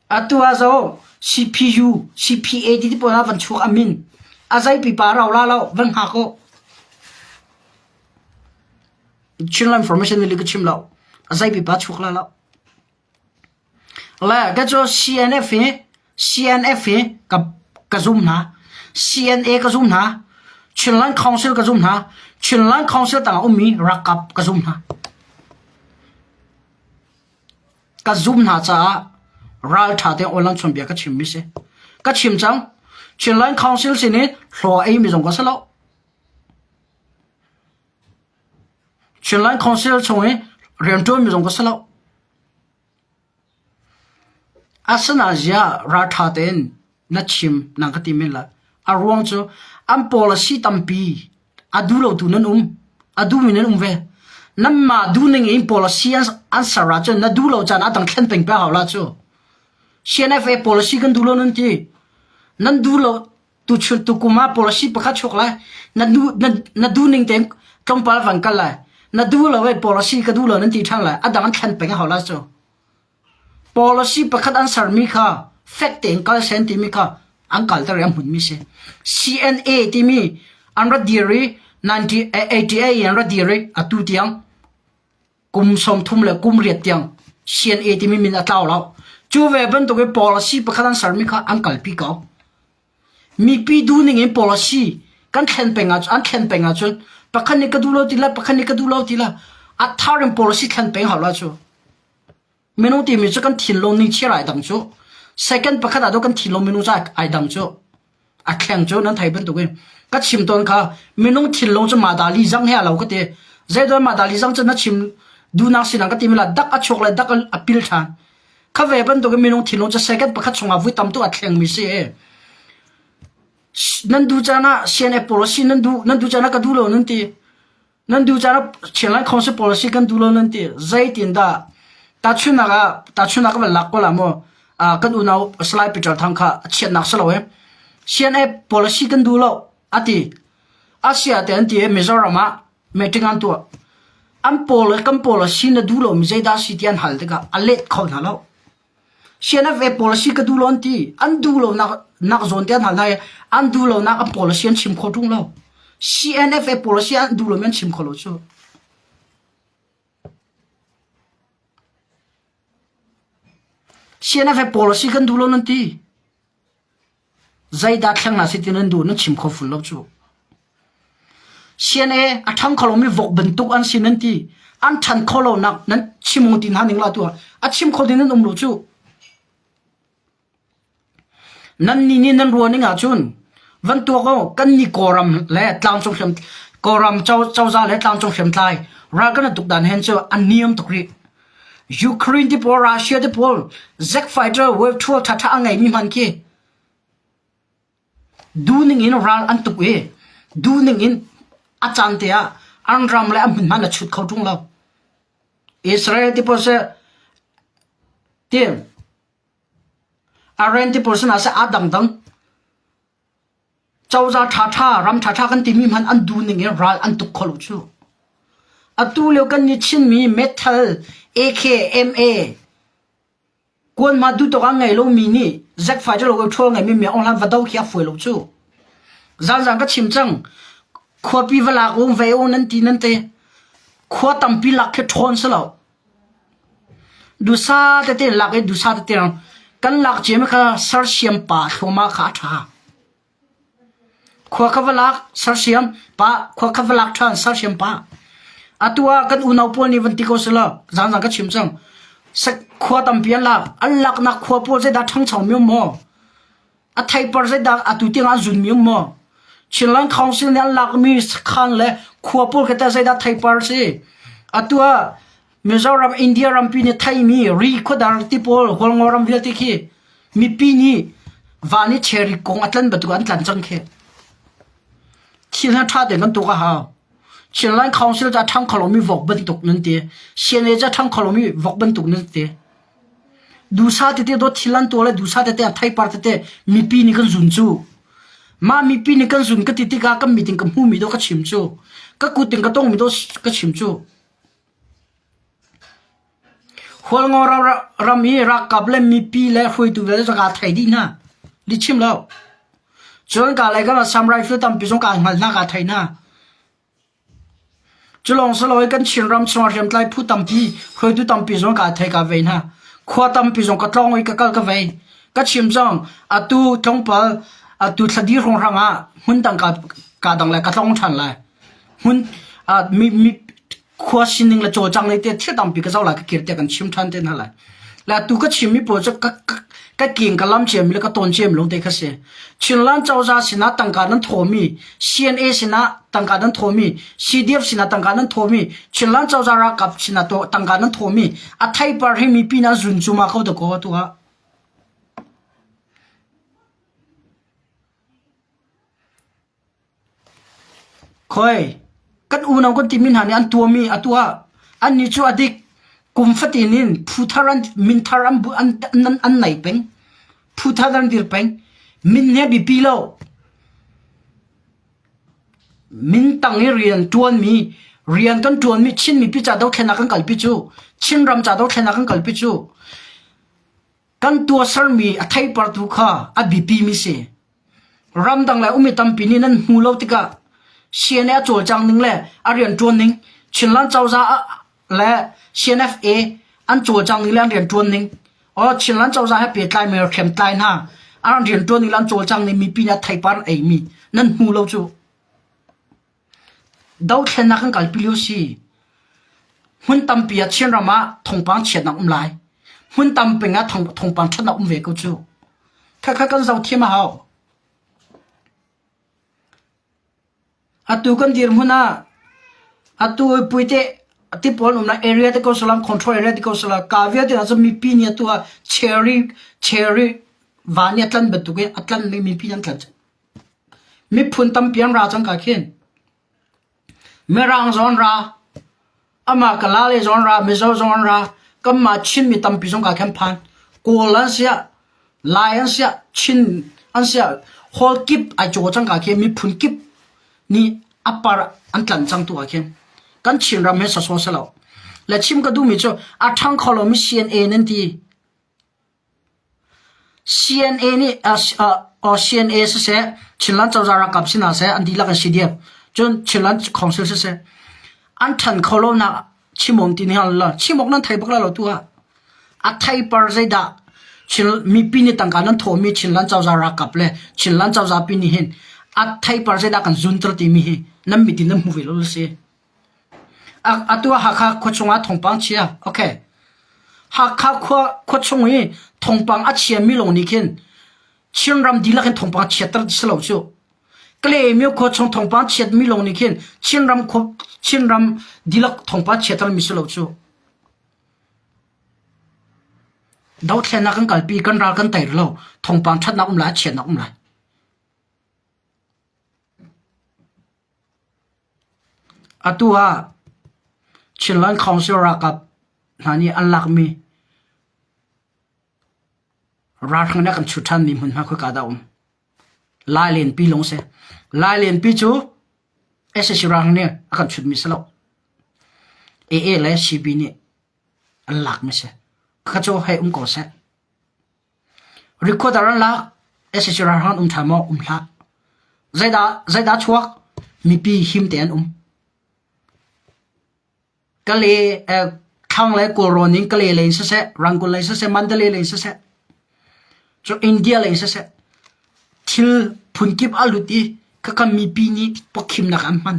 Speaker 1: Atu ah zo CPU, CPA ti pawl ah van chuak a min. A zei pipa rau la lo, van hngak u. Chinland Information nih ka chim lo. A zei pipa chuak la lo. Le ka cu CNF hi CNF hi ka ka zum hna. CNA ka zum hna. Chinland Council ka zum hna. Chinland Council tangah ummi rakap ka zum hna. Ka zum hna caah ralṭha tein online chawnbia ka chimmi si. Ka chim cang. Chinland Council sin i hlaw a eimi zong ka si lo. Chinland Council chung i rianṭuanmi zong ka si lo. Asinain ziah ralṭha tein na chim nang ka ti men lai. A ruang cu an policy tampi a duh lotu nan um. A duhmi nan um ve. Nanmah duhning in policy an ser ahcun na duh lo caan ah dang thlen peng pe hau la cu. CNFA policy kan duh lo nan ti. Nan duh lo tuchun tukum ah policy pakhat chuak lai. Na duh na, na duhning tein tlawmpal van kal lai. Na duh lo e policy ka duh lo nan ti ṭhan lai. A dang an thlen peng hau la cu. Policy pakhat an sermi kha fek tein kal sen timi kha an kalter i an hmunmi si. CNA timi an rat dir i 1988 in an rat dir i atu tiang kum 30 le kum riat tiang CNA timi min a tlau lo. Cu ve bantuk i policy pakhat an sermi kha an kalpi ko. Mipi duhning in policy kan thlen peng ahcun an thlen peng ahcun pakhat nih ka duh lo ti la pakhat nih ka duh lo ti la a thar in policy thlen peng hau la cu. Minung timi cu kan thinlung ning chiar ai dang cu. Second pakhat ah do kan thinlung minung cu ai dang cu. A thleng cu nan thei bantukin ka chim tawn kha minung thinlung cu madali zang he a lo ka ti. Zeidawn madali zang cu na chim duhnak sinang ka ti mi la dak a chuak le dak a pil ṭhan. Kha ve bantukin minung thinlung cu second pakhat chungah vui tam tuk a thleng mi si. Nan duh caan ah CNA policy nan duh nan duh caan ah ka duh lo nan ti. Nan duh caan ah Chinland Council policy kan duh lo nan ti. Zeitin dah tahchunhnak ah tahchunhnak ka van lak ko la mu. kan unau Salai Peter Thang kha a chiatnak si lo e. CNA policy kan duh lo a ti. Asia te an ti i Mizoram ah meeting an tuah. An pawl kan pawl a si na duh lomi zeidah a si ti an hal tikah a let kho hna lo. CNFA pawl a si ka duh lo an ti. An duh lonak nak zawn te an hal hna i an duh lonak an pawl a si an chim kho ṭung lo. CNFA pawl a si an duh lomi an chim kho lo cu. CNFA pawl a si kan duh lo nan ti. Zeidah thleng na si ti nan duh nan chim kho ful lo cu. CNA a ṭhang kho lomi vok bantuk an si nan ti. An ṭhan kho lo nak nan chim ti hna ning la tu a chim kho ding nan um lo cu. Nan ni nih nan ruah ning ahcun van tuak o kan ni Kawlram le tlangcung hriam Kawlram cozah le tlangcung hriamtlai ral kan tuk dan hen cu a niam tuk rih. Ukraine te pawl Russia te pawl Zack fighter wave 12 ṭhaṭha a ngeimi hman khi Duhning in ral an tuk i duhning in a caan te ah an ram le an hmunhma na chut kho ṭung lo. Israel ti pawl seh ti Iran ti pawl sinah seh aa dangdang. Cozah ṭhaṭha ram ṭhaṭha kan timi hmanh an duhning in ral an tuk kho lo cu. Atu lio kan nih Chinmi metal AK, MA Kuanhma duhtawk a ngei lomi nih zekfai cu lo ṭhawl ngeimi mi Aung Hlan va do khi a fawi lo cu. Zanzan ka chim cang. Khuapi va lak u, vei u nan ti nan ti. Khua tampi lak khi ṭhawn si lo. Dusa tete lak i dusa tete kan lak ciami kha sersiam pa thluahmah kha a ṭha. Khua kha va lak, sersiam pa, khua kha va lak ṭhan, sersiam pa. Atu ah kan unau pawl nih van ti ko selaw, zaangzang ka chim cang. Khua tampi an lak. An laknak khua pawl zeidah ṭhangcho mi um maw? A theipar zeidah atu tiang an zun mi um maw? Chinland Council nih an lakmi sakhan le khua pawl khi tah zeidah theipar si? Atu ah Mizoram, India rampi nih theimi ri khuadar ti pawl Hualngo ram vialte khi mipi nih van i cherry kung a tlan bantuk an tlan cang khi. Thil hna ṭha tein kan tuk a hau. Chinland Council ca ṭhang kho lomi vok bantuk nan ti. CNA ca ṭhang kho lomi vok bantuk nan ti. Dusa tete dawt thil an tuah le dusa tete a theipar tete mipi nih kan zun cu. Mah mipi nih kan zun ka ti tikah kan mit in ka hmumi dawh ka chim cu. Ka kut in ka tongmi dawh ka chim cu. Hualngo ram i ralkap le mipi le hruaitu vialte cu kaa thei dih hna. Lihchim lo. Cun kaa lei kam ah Sam rifle tampi zong kaa hngal hna, kaa thei hna. Cu lawng si loin kan Chinram chungah hriamtlai phu tampi, hruaitu tampi zong kaa thei, kaa vei hna. Khua tampi zong ka tlawng i ka kal ka vei. Ka chim cang, atu tlawmpal, atu thladir hrawnghrang ah hmun dang kaa, kaa dang lai, ka tlawng ṭhan lai. Hmun, ah, mi, mi, khua sining le cawlcang lei te thil tampi ka zoh lai ka kir tiah kan chim ṭhan te hna lai. Le atu ka chimmi pawl cu ka, ka, ka king ka lam ciami le ka tawn ciami lawng te kha si. Chinland cozah sinah tangka nan thawmi, CNA sinah tangka nan thawmi, CDF sinah tangka nan thawmi, Chinland cozah ralkap sinah tangka nan thawmi, a theipar hi mipi nan zun cuma ko da ko atu ah. Khoi, kan unau kan timi hna nih an tuahmi a tuah. Annih cu a dik. Kum fatin in phu thar an min thar an an an nei peng. Phu thar an dir peng. Min he biapi lo. Min tang i rian ṭuanmi rian kan ṭuanmi Chin mipi ca dothlennak kan kalpi cu Chinram ca dothlennak kan kalpi cu kan tuahsermi a theipar tu kha a biapimi si. Ramdang le ummi tampi nih nan hmu lo tikah CNA a cawlcang ning le a rianṭuan ning, Chinland cozah le CNFA an cawlcang ning le an rianṭuan ning, or Chinland cozah he pehtlaimi hriamtlai hna an rianṭuan ning le an cawlcang ning mipi nih a theipar an eimi nan hmu lo cu. Dothlennak kan kalpi lio si. Hmun tampi ah Chinram ah thawngpang chiatnak um lai. Hmun tampi ah thawngpang ṭhatnak um ve ko cu. Khakha kan zoh thiam a hau. Atu kan dirhmun ah atu puite ti pawl umnak area te ko salam control area te ko sala ka vialte ah cun mipi nih atu ah cherry cherry van i a tlan bantuk in a tlan mi mipi an tlan Miphun tampi an ra cang ka khin. Mirang zong an ra, amah Kala le zong an ra, Mizo zong an ra, kanmah Chinmi tampi zong ka khin phan. Kawl an siah, Lai an siah, Chin an siah, hall kip ai caw cang ka khin miphun kip nih a par an tlan cang tu ah khin. Kan Chinram he sawsawh si lo. Le chim ka duhmi cu a ṭhang kho lomi CNA nan ti. CNA nih CNA siseh, Chinland cozah ralkap si hna seh, an dihlak in CDF, cun Chinland Council siseh, an ṭhan kho lonak chim awk ti hna la chim awk nan thei bak lai lo tu ah. A theipar zeidah Chin mipi nih tangka nan thawhmi Chinland cozah ralkap le Chinland cozah pi nih hin a theipar zeidah kan zunter timi hi nan mit in nan hmu ve lo si. Atu ah Hakha khua chungah thawngpang chia. Okay. Hakha khua khua chung i thawngpang a chiami lawng nih khin Chinram dihlak in thawngpang chiatter si lo cu. Kalaymyo khua chung thawngpang chiatmi lawng nih khin Chinram khua Chinram dihlak thawngpang chiatter mi si lo cu. Dothlennak kan kalpi kan ral kan tei lo thawngpang ṭhatnak um lai chiatnak um lai. Atu ah Chinland Council ralkap hna nih an lakmi ralhrang nih a kan chut ṭhanmi hmunhma khoika dah a um? Lailenpi lawng si. Lailenpi cu sac ralhrang nih a kan chutmi si lo. AA le CB nih an lakmi si. Khakha cu hei um ko seh. Recorder an lak, sac ralhrang an um ṭhan maw? Um hlah. Zeidah, zeidah chuak? Mipi him te an um. Kale, eh, thlang le Kawlrawn in Kale lei in siseh, Rangoon lei siseh, Mandalay lei in siseh, cu India lei in siseh, thil phunkip a lut i khakha mipi nih pawkhimnak an hman.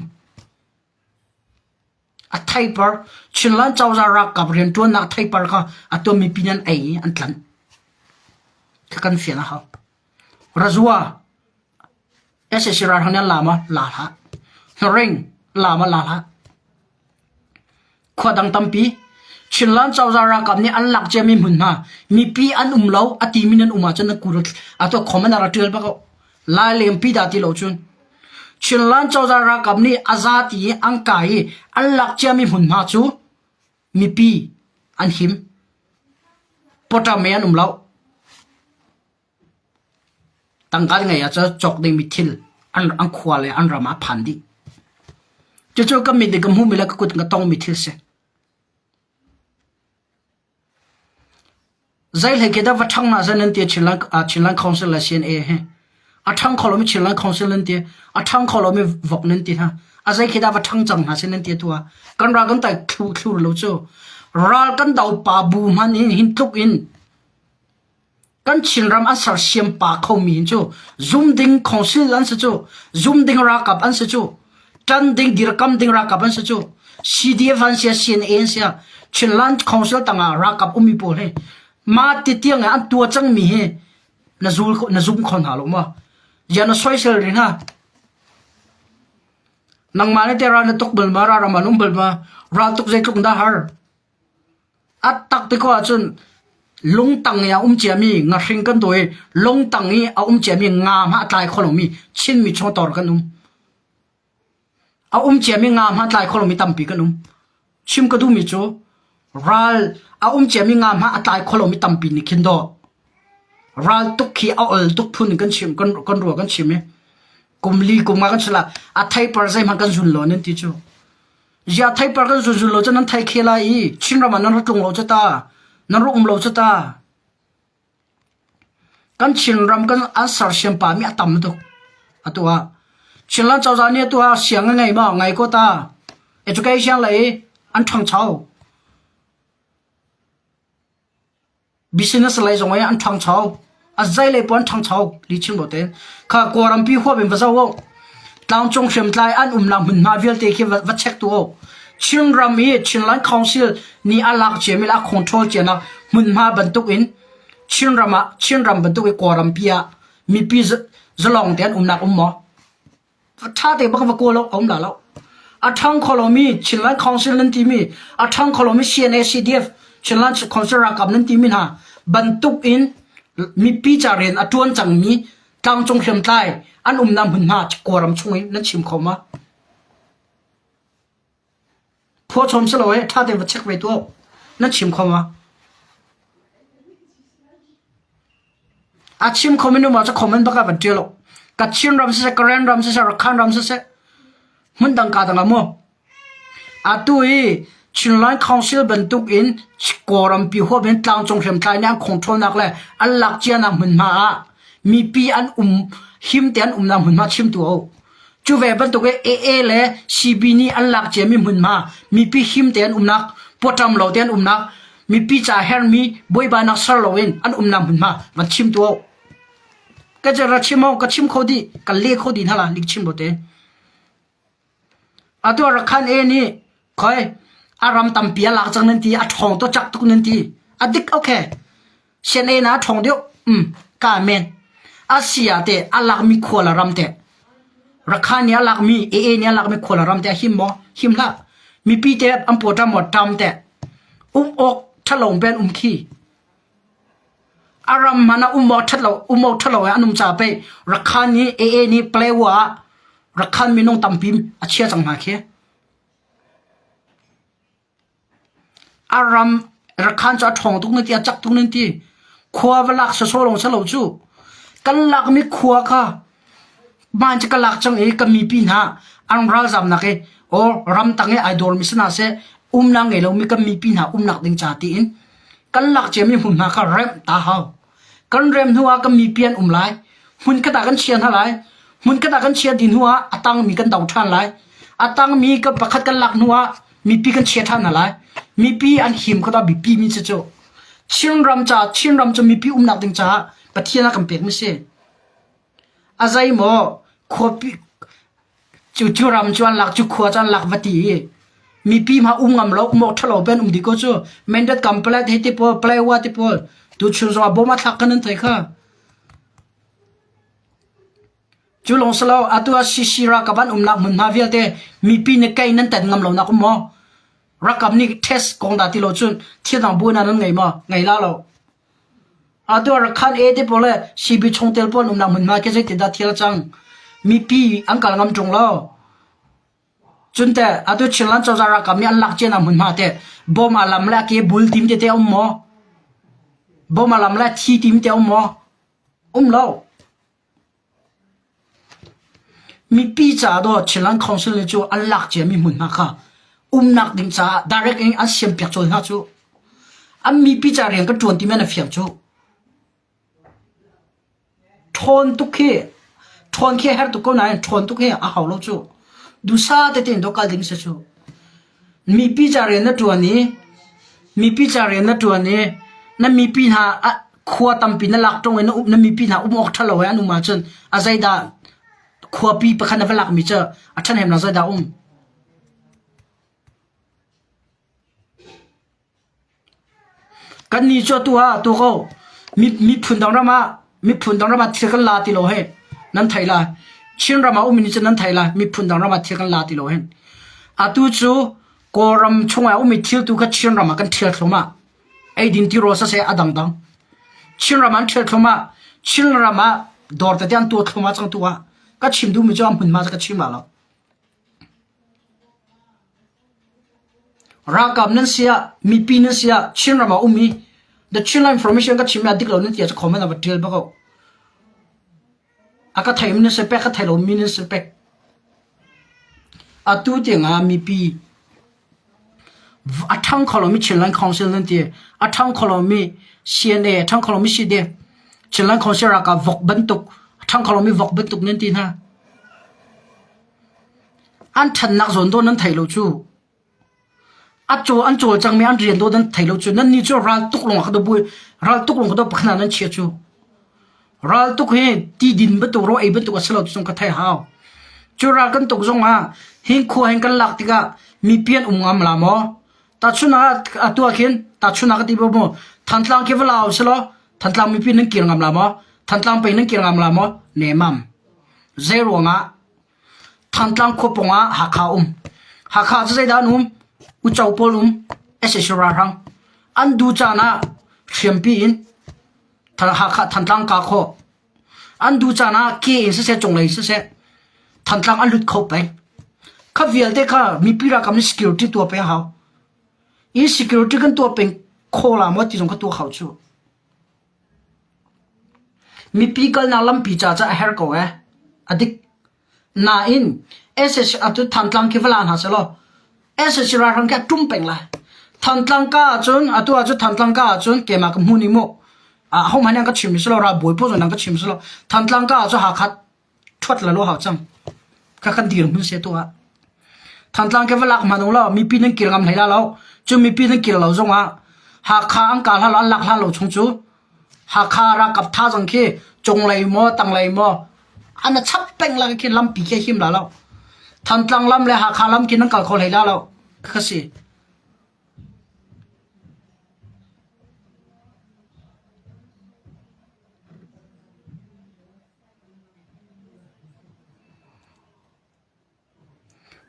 Speaker 1: A theipar Chinland cozah ralkap rianṭuannak theipar kha atu mipi nih an ei i an tlanh. Kha kan fian a hau. Razua sac ralhrang nih an la maw? La hlah. Hnaring la maw? La hlah. Khua dang tampi Chinland cozah ralkap nih an lak ciami hmunhma mipi an um lo a timi nan um ahcun nan kut atu comment ah ra ṭial bak ko. Lai lempi dah ti lo cun. Chinland cozah ralkap nih a zati i an kai i an lak ciami hmunhma cu mipi an him. Pawṭam an um lo. Tangka ngei ahcun cawk dingmi thil an, an khua le an ram ah phan dih. Cucu ka mit nih ka hmuhmi le ka kut in ka tongmi thil si. Zeihlei khi dah va ṭhang hna seh nan ti Chinland, uh, Chinland Council le CNA hi. A ṭhang kho lomi Chinland Council nan ti, a ṭhang kho lomi vok nan ti hna. A zei khi dah va ṭhang cang hna seh nan ti tu ah. Kan ral kan tai thlu thlu lo cu. Ral kan do pa bu hman in hin tluk in Kan Chinram an sersiam pa khomi hin cu zum ding council an si cu, zum ding ralkap an si cu, ṭan ding dirkam ding ralkap an si cu, CDF an sia, CNA an sia, Chinland Council tangah ralkap ummi pawl hi mah ti tiang an tua cangmi hi na zul na zum kho hna lo maw? Ziah na soisel rih hna? Nangmah nih teh ral na tuk bal ma, ralram an um bal ma, ral tuk zeitluk dah har? A tak ti ko ahcun lungtang i a um ciami ngahring kan dawi i lungtang i a um ciami nga hmah a tlai kho lomi Chinmi chawtor kan um. A um ciami nga hmah a tlai kho lomi tampi kan um. Chim ka duhmi cu ral a um ciami nga hmah a tlai kho lomi tampi nih khin dawh ral tuk khi a ol tuk phun in kan chim kan kan rua kan chim i kum li kum nga kan chila a theipar zeihmanh kan zun lo nan ti cu Ziah theipar kan zun zun lo cu nan thei khe lai i Chinram ah nan ra tlung lo cu ta. Nan ra um lo cu ta. Kan Chinram kan an sersiam pa mi a tam tuk. Atu ah Chinland cozah nih atu ah siang a ngei ma ngai ko ta. Education lei an ṭhangcho. Business lei zong i an ṭhangcho. A zei lei paoh an ṭhangcho lihchim lo tein. Kha Kawlrampi huap in va zoh u. Tlangcung hriamtlai an umnak hmunhma vialte khi va, va check tuah u. Chinram i Chinland Council nih a lak ciami le a control cianak hmunhma bantuk in Chinram ah Chinram bantuk i Kawlrampi ah mipi zalong te an umnak um maw? Ṭha te bak va kawl awk a um la lo. A ṭhang kho lomi Chinland Council nan timi, a ṭhang kho lomi CNA, CDF, Chinland Council ralkap nan timi hna bantuk in mipi ca rian a ṭuan cangmi tlangcung hriamtlai an umnak hmunhma Kawlram chung in nan chim kho ma? Phuachawm si lo eh, ṭha tein va check ve tuah. Nan chim kho ma? A chim kho minung ah cu comment bak ah van ṭial u. Kachin ram siseh, Karen ram siseh, Rakhine ram siseh, hmun dang ka dang ah mu. Atu i Chinland Council bantuk in Kawlrampi huap in tlangcung hriamtlai nih an controlnak le an lak cianak hmunhma ah mipi an um him te an umnak hmunhma chimtu a um. Cu ve bantuk in AA le CB nih an lak ciami hmunhma mipi him te an umnak pawṭam lo te an umnak mipi ca hermi buaibainak ser loin an umnak hmunhma van chimtu a um. Ka ra chim ka chim kho dih ka le kho dih hna la lik chim lo te. Atu Rakhine A nih khoi a ram tampi a lak cang nan ti, a ṭhawng to cak tuk nan ti. A dik okay. CNA na ṭhawng deuh. Um, ka men. A si ah teh a lakmi khua le ram teh. Rakhine nih a lakmi, AA nih a lakmi khua le ram teh a him maw? Him hlah. Mipi te an pawṭam maw? Ṭam teh. Um awk ṭhalo ben um khi. A ram hmanh ah um awk ṭhat lo um awk ṭha lo in an um caah pei Rakhan nih AA nih Palawa ah Rakhan minung tampi a chia cang hna khi. A ram Rakhan cu a ṭhawng tuk nan ti a cak tuk nan ti. Khua va lak sawsawh lawng si lo cu. Kan lakmi khua kha hmaan cu ka lak cang i ka mipi hna an ralzamnak i or ramtang i ai dawrmi si hna seh umnak ngei lomi kan mipi hna umnak ding ca tiin kan lak ciami hmunhma kha remh ta hau. Kan rem hnu ah kan mipi an um lai. Hmun khat ah kan chia hna lai. Hmun khat ah kan chia dih hnu ah a tangmi kan do ṭhan lai. A tangmi kan pakhat kan lak hnu ah mipi kan chia ṭhan hna lai. Mipi an him kho ta bipi mi cu cu. Chinram ca Chinram cu mipi umnak ding caah Pathian a kan pekmi si. A zeimaw khuapi cu cu ram cu an lak cu khua cu an lak va ti i mipi hma um ngam lo um awk ṭhalo pen um dih ko cu Mendot Kampala te ti pawl Palawa ti pawl tuchun zong ah bom a thlak kan nan thei kha. Cu lawng si lo atu ah CC ralkap an umnak hmunhma vialte mipi nih kei nan tet ngam lonak um maw? Ralkap nih test kong dah ti lo cun thil dang buainak nan ngei maw? Ngei la lo. Atu ah Rakhan A te pawl le CB chungtel pawl an umnak hmunhma khi zeitindah thil a cang? Mipi an kal ngam ṭung lo. Cun teh atu Chinland cozah ralkap nih an lak cianak hmunhma teh bom a lam le a ke bul tim tete a um maw? Bom a lam le a thi tim te a um maw? Um lo. Mipi caah dawh Chinland Council nih cu an lak ciami hmunhma kha umnak ding caah direct in an siampiak colh hna cu. An mipi ca rian kan ṭuan timi an fiang cu. Ṭhawn tuk khi ṭhawn khi a herh tuk ko nain ṭhawn tuk hi a hau lo cu. Dusa tete in dawh kal ding si cu. Mipi ca rian na ṭuan i mipi ca rian na ṭuan i na mipi hna khua tampi na lak ṭung i na mipi hna um awk ṭha lo i an um ahcun a zeidah khuapi pakhat na va lakmi cu a ṭhahnemnak zeidah a um? Kannih cu atu ah tu ko miphun dang ram ah miphun dang ram ah thil kan la ti lo he nan theih lai. Chin ram ah ummi nih cun nan theih lai. Miphun dang ram ah thil kan la ti lo hin. Atu cu Kawlram chungah ummi thil tu kha Chin ram ah kan ṭhial thluahmah. Eidin tirawl siseh a dangdang. Chin ram ah an ṭhial thluahmah. Chin ram ah dawr tete an tuah thluahmah cang tu ah ka chim duhmi cu a hmunhma cu ka chim la lo. Ralkap nan si ah, mipi nan si ah, Chinram ah um i The Chinland Information ka chimmi a dik lo nan ti ahcun comment ah va ṭial bak ko. A ka theimi nan si pek, ka thei lomi nan si pek. Atu tiangah mipi a ṭhang kho lomi Chinland Council nan ti, a ṭhang kho lomi CNA, a ṭhang kho lomi CDF, Chinland Council ralkap vok bantuk, a ṭhang kho lomi vok bantuk nan ti hna. An ṭhatnak zawn dawh nan thei lo cu. A caw an cawlcangmi an rian dawh nan thei lo cu. Nannih cu ral tuk lawng ah ka bui ral tuk lawng ka doh pakhat nan chia cu. Ral tuk hi ti din bantuk raw ei bantuk a si lo ti zong ka thei hau. Cu ral kan tuk zong ah hin khua hin kan lak tikah mipi an um ngam la maw? Tahchun ah atu ah khin tahchun ah ka ti mu Thantlang khi va la usih law Thantlang mipi nan kir ngam la maw? Thantlang pei nan kir ngam la maw? Nemam. Zeiruangah Thantlang khua pawng ah Hakha um. Hakha cu zeidah an um? Uco pawl um. SAC ralhrang. An duh caan ah hriampi in Hakha Thantlang ka khawh. An duh caan ah ke in siseh cunglei in siseh Thantlang an lut kho peng. Kha vialte kha mipi ralkap nih security tuah peng hau. In security kan tuah peng kho la maw ti zong kha tuah hau cu. Mipi kalnak lampi ca cu a herh ko ee. A dik. Nain SSC atu Thantlang khi va la hna sehlaw. SAC ralhrang khi a ṭum peng lai. Thantlang ka ahcun atu ahcun Thantlang ka ahcun keimah ka hmu ni mu. Ah hohmanh nih an ka chim si lo ralbawi paoh zong an ka chim si lo. Thantlang ka ahcun Hakha ṭhuat la lo hau cang. Kha kan dirhmun si atu ah. Thantlang ke va lak hmanh u law mipi nan kir ngam hlei la lo. Cu mipi nan kir lo zongah Hakha an kah hlah lo an lak hlah lo chung cu Hakha ralkap thazaang khi cunglei maw tanglei maw an a chap peng la khi lampi khi a him la lo. Thantlang lam le Hakha lam khi nan kal kho hlei la lo. Kha si.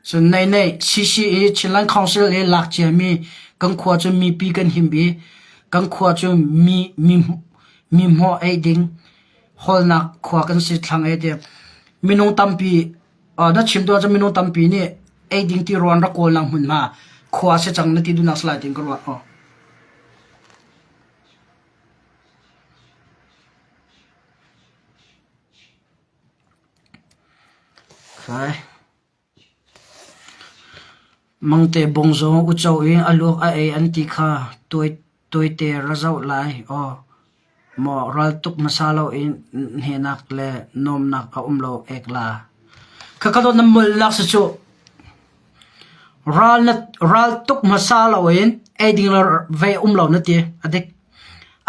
Speaker 1: Cun neinei CCE Chinland Council i lak ciami kan khua cu mipi kan him i kan khua cu mi mi hmawh ei ding hawlnak khua kan si thlang ei ti minung tampi na chim tu ahcun minung tampi nih ei ding ti rawn rak kawlnak hmunhma khua si cang na ti duhnak si lai tiin ka ruah. Mangte bung zong uco in a luak a ei an ti kha tuaite ra zoh lai aw. Maw raltuk hmasa loin hnenak le nuamnak a um lo ek la. Khakha dawt na molnak si cu. Ral na raltuk hmasa loin ei ding le vei um lo na ti a dik.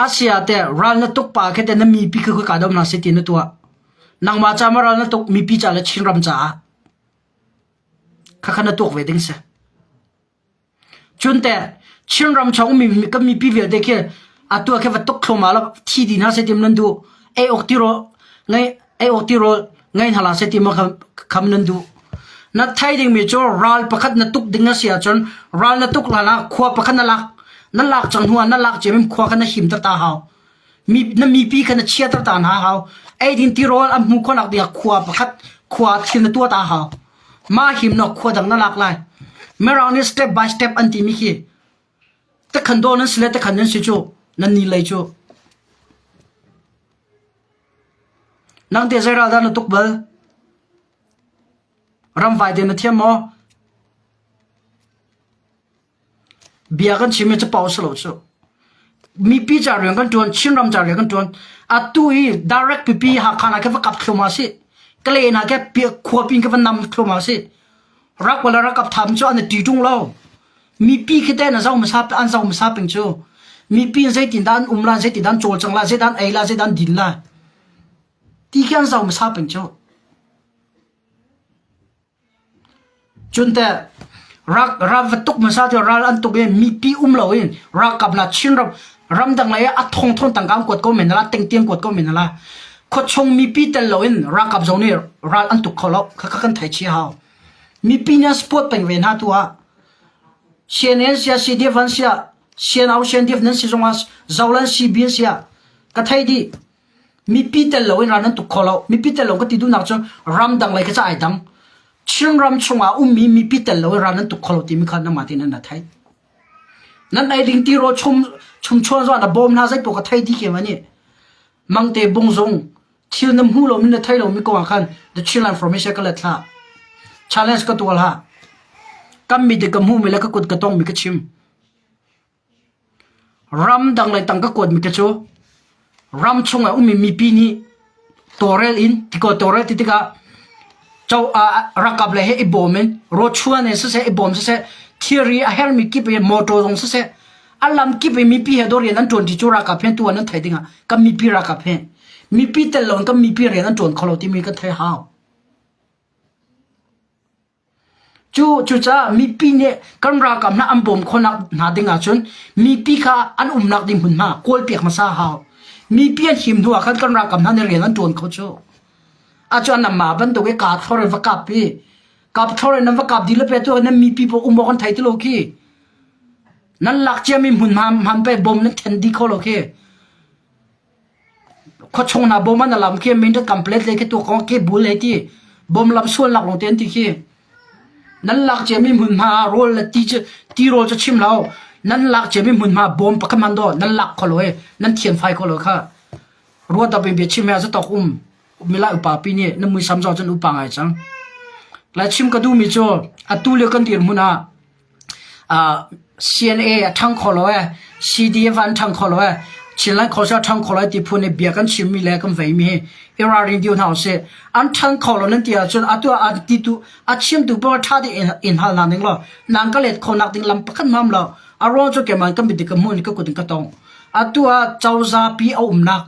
Speaker 1: Asia te ral na tuk pa khi te na mipi khi ka dom na si ti na tuah. Nangmah ca ma ral na tuk mipi ca le Chinram caah khakha na tuak ve ding si. Cun te Chinram chung mi kan mipi vialte khi atu khi va tuk thloma la thi di hna se tim nan duh ei ok ti ro ngai ei awk tirawl ngei hna hlah seh ti maw kham nan duh? Na thei dingmi cu ral pakhat na tuk ding a si ahcun ral na tuk hlan ah khua pakhat na lak na lak cang hnu ah na lak ciamim khua kha na himter ta hau. Mi, na mipi kha na chiater ta hna hau. Eidin tirawl an hmuh khawhnak dingah khua pakhat khua thil na tuah ta hau. Mah himnak khua dang na lak lai. Mirang nih step by step an timi khi takhan daw nan si le takhan nan si cu nan ni lei cu. Nang teh zei ral dah na tuk bal? Ramvai te na thiam maw? Bia kan chim i capo si lo cu. Mipi ca rian kan ṭuan, Chinram ca rian kan ṭuan. Atu i direct pipi Hakha na ke va kap thluahmah si. Kale na ke khua pin ke va nam thluahmah si. Rak wala rakap tham cu an i ṭi ṭung lo. Mipi khi te na zoh hmasa an zoh hmasa peng cu. Mipi zeitin dah an um la, zeitin dah an cawlcang la, zeidah an ei la, zeidah an din la. Ti khi an zoh hmasa peng cu. Cun teh rak ram va tuk hmasa cu ral an tuk i mipi um lo in ralkap la Chinram ramdang lei ah a thongthong tangka an kuat ko men la tengtiang kuat ko men la khuachung mipi tel lo in ralkap zong nih ral an tuk kho lo khakha kan thei chi hau mipi nih an support peng ve hna tu ah CNN sia CDF an sia CNO CNDF nan si zong ah Zolan CB an sia ka thei dih mipi tel lo in ral nan tuk kho lo mipi tel lo ka ti duhnak cu ramdang lei ka ca ai dang Chinram chungah ummi mipi tel lo in ral nan tuk kho lo timi kha nangmah tein nan thei nan ei ding tirawl chum chumchuan zong na bawm hna zei paoh ka thei dih ke ma nih mangte bungzung thil na hmu lomi na thei lomi kong ah khan the Chinland Formation ka let hlah challenge ka tual ha kan mi te ka hmu mi le ka kut ka tong mi ka chim Ramdang le tangka kuatmi te cu ram chungah ummi mipi nih tawlrel in tikaw tawlrel ti tikah ralkap lei he i bawm in rawchuan in siseh i bawm siseh thilri a herhmi kip in motor zong siseh a lam kip in mipi he dawr rian an ṭuanṭi cu ralkap he tu ah nan theih dingah kan mipi ralkap he mipi tel loin kan mipi rian an ṭuan kho lo timi kan theih hau. Cu cucaah mipi nih kan ralkap hna an bawm khawhnak hna ding ahcun mipi kha an umnak ding hmunhma kawlpiak hmasa a hau. Mipi an him hnu ah khan kan ralkap hna nih rian an ṭuan kho cu. Ahcun anmah bantuk i kaa thlor in va kap i kap thlor in nan va kap dih le pe tu nan mipi pawl um awk an thei ti lo khi. Nan lak ciami hmunhma hman pe bom nan then dih kho lo khi. Khuachung hna bawm an lam khi min kamplet le khi tu kong ke bul he ti bom lam sual nak lawng te an ti khi nan lak ciami hmunhma rawl le ti cu ti rawl cu chim lo nan lak ciami hmunhma bom pakhat man do nan lak kho lo e nan thian fai kho lo kha ruat dap in bia chim he za tok um milai upa pi nih na muisam zo cun upa ngai cang lai chim ka duh mi cu atu le kan dir hmun ah. CNA a ṭhang kho lo ee, CDF an ṭhang kho lo ee, Chinland Council a ṭhang kho lo ee ti phun i bia kan chimmi le kan veimi hi i ralring dih hna usih. An ṭhang kho lo nan ti ahcun atu ah an ti tu a chimtu pawl ṭha tein in hal hna ning law nan ka let kho nak ding lam pakhat hmam lo. A ruang cu keimah ka mit ka hmuh in ka kut in ka tong. Atu ah cozah pi a umnak